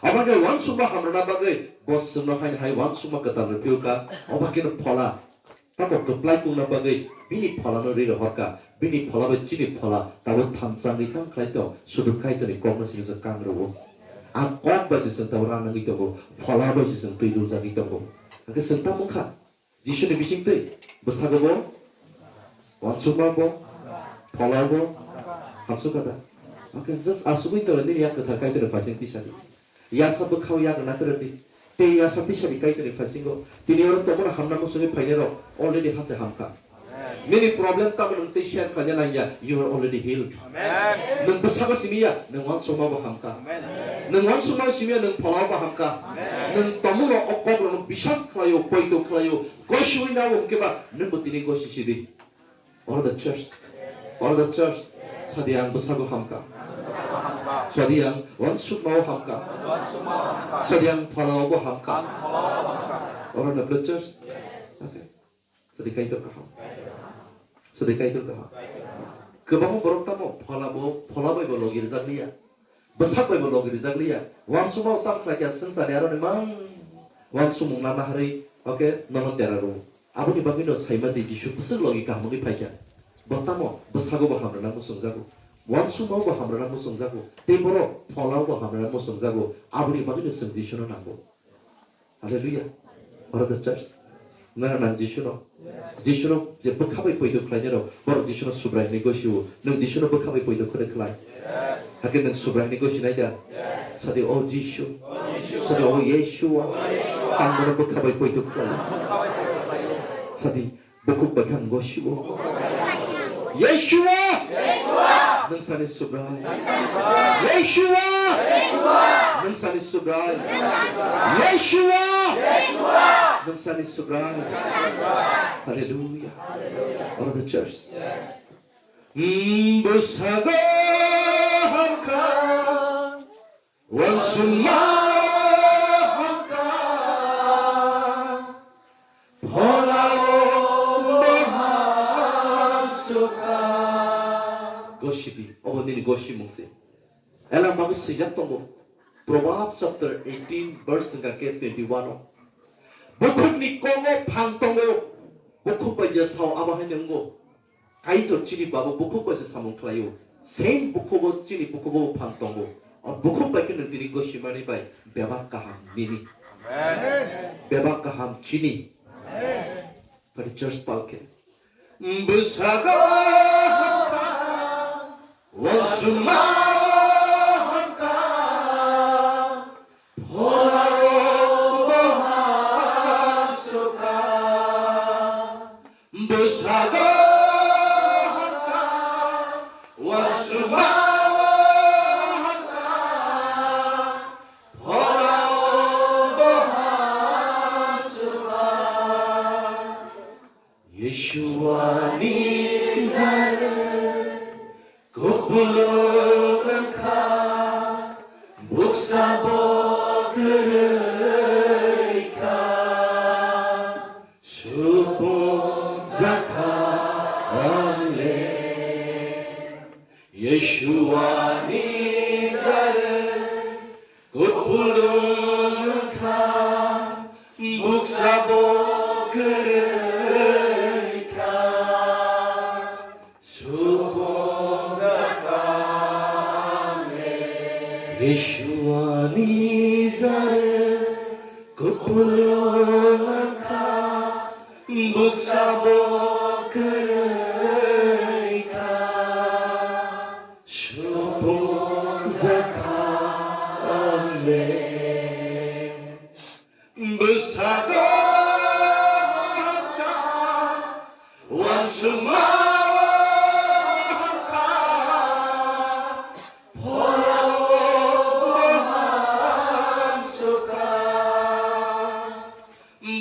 Abo khe uansukma hamrwna bagwi, bo chwngno haino hai uansukma kwtal rw phiyokha, obo kheno phola. Tamo kwplai kungna bagwi bini pholano ri rohorkha, bini phola bai chini phola tabuk thansa wngwi tang khlai tong, sudu Kaitorni kokno simi se kang rwo. A kok bai se chwng tabuk rang nangwi tongo, phola bai se chwng twi duljagwi tongo. Hwnkhe chwng tamo wngkha, Jisuni bisingtwi bwsago bo, uansukma bo, phola bo, hamsukha da? Hwnkhe just asugwi tongla nini yak kwthar Kaitorni phaising tisa di. Yasa bwkhao yak rwna kwrwng di. Tei yasa tisani Kaitorni phasingo. Tini oro tongmani hamna muchungwi phainairok already hase hamkha. Nini problem tamo nwng tei share khlaina nangya, you are already healed. Nwng bwsako simi ya, nwng uansukma bo hamkha. Nwng uansukma simi ya, nwng pholao bo hamkha. Nwng tongmano o kokrokno bisas khlaio, poito khlaio, gosiwi nabo hwnkhe ba nwngbo tini gosi sidi. Oro the church. Oro the church. Sadi ang bwsago hamkha. Sadi ang uansukmao hamkha. Sadi ang pholao bo hamkha. Oro no the church. Okay. Sadi Kaitor kaham. Sadi Kaitor kaham. Kwbangma borok tamo phola bo, phola bai bo logi rijak liya. Bwsak bai bo logi rijak liya. Uansukmao tamo khlai kha swngcharni aroni mang uansukmung nana harwi, okay, nono dera rwo. Aboni bagwino saimandi Jisu bwswk logi kaham wngwi phaikha. Bo tamo bwsago bo hamrwna muchungjago. Uansukmao bo hamrwna muchungjago. Tei borok pholao bo hamrwna muchungjago. Aboni bagwino chwng Jisuno nango. Hallelujah. Oro the church. Nana nang Jisuno. Jisuno je bwkha bai poito khlainai rok, borok Jisuno Subrai hinwi gosio. Nwng Jisuno bwkha bai poito khwrwi khlai. Hakhe nwng Subrai hinwi gosinai da? Sadi, "O Jisu." Sadi, "O Yeshua." Ang bono bwkha bai poito khlai. Sadi, Bukhuk bai khe ang gosio. Yeshua! Nwng sani Subrai. Yeshua! Nwng sani Subrai. Yeshua! Nwng sani Subrai. Hallelujah. Oro the church. Mm, bwsago hamkha. Uansukma hamkha, pholao bo hamsukha. Gosidi, obo nini gosimung se. Ela mago swijak tongo. Proverbs chapter eighteen, verse hwnkha khe twenty-one o. Bukhukni kogo phan tongo. Bukhuk bai je sao abo haino wngo. Kaitor chini babo bukhuk bai se samung khlaio. Same bukhugo chini bukhugo phan tongo. O bukhuk bai khe nwng tini gosimani bai bebak kaham nini. Amen. Bebak kaham chini. Amen. Pari church pal khe. Bwsago hamkha, uansukma hamkha, pholao bo hamsukha. Bwsago hamkha, uansukma hamkha, pholao bo hamsukha. Yeshua ni zarwk kupulung wngkha, buksa bo kwrwi kha, supung jakha ang le. Yeshua ni zarwk kupulung wngkha, buksa bo kwrwi kha, supung jakha ang le. Yeshua ni zarwk kupulung wngkha, buksa bo kwrwi kha, supung jakha ang le. Bwsago hamkha, uansukma hamkha, pholao bo hamsukha.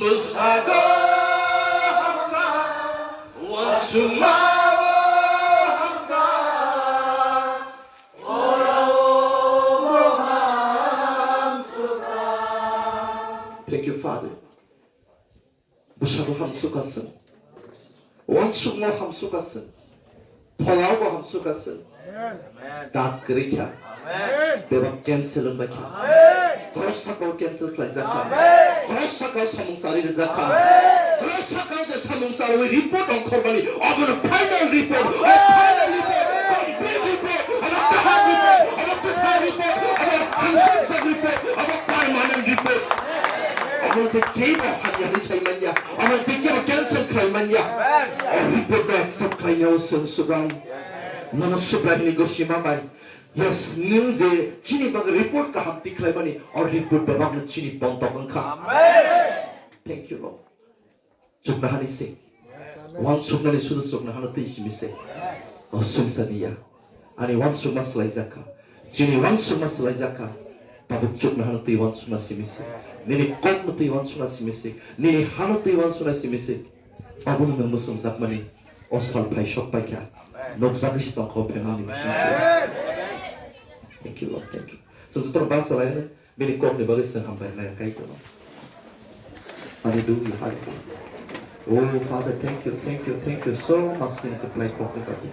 Bwsago hamkha, uansukma hamkha, pholao bo hamsukha. Thank you, Father. Bwsago hamsukha chwng. Uansukma hamsukha chwng. Pholao bo hamsukha chwng. Amen. Dak kwrwi kha. Amen. Bebak cancel wngbai kha. Amen. Cross sakao cancel khlaijak kha. Amen. Cross sakao samung chari rijak kha. Amen. Cross sakao je samung charwi report ongkhormani, obono final report, o final report, complete report, obo kaham report, obo kwthar report, obo hamsukjak report, obo permanent report. Obo tei kebo hamya hwnwi sai manya. Omo tei kebo cancel khlai manya. O report no accept khlainai o chwng Subrai. Nono Subrai hwnwi gosi ma bai. Yes, nwng je chini bagwi report kaham twi khlaimani, o report bebak no chini pontok wngkha. Amen. Thank you, Lord. Chuknohani se. Uansuknani sudu chuknohano twi simi se. O swngcharni ya. Ani uansukma swlaijak kha. Chini uansukma swlaijak kha. Tabuk chuknohano twi uansukna simi se. Nini kokno twi uansukna simi se. Nini hano twi uansukna simi se. Abono nwng mwswngjakmani o sal phai sok paikha. Nukjagwi se tongkha o family ni bisingtwi. Thank you, Lord. Thank you. Chwng jotono bangsa lainai. Bini kokni bagwi chwng hambai khlai kaitorno. Hallelujah, hallelujah. Oh, Father, thank you, thank you, thank you so much nini kwplai kokni bagwi.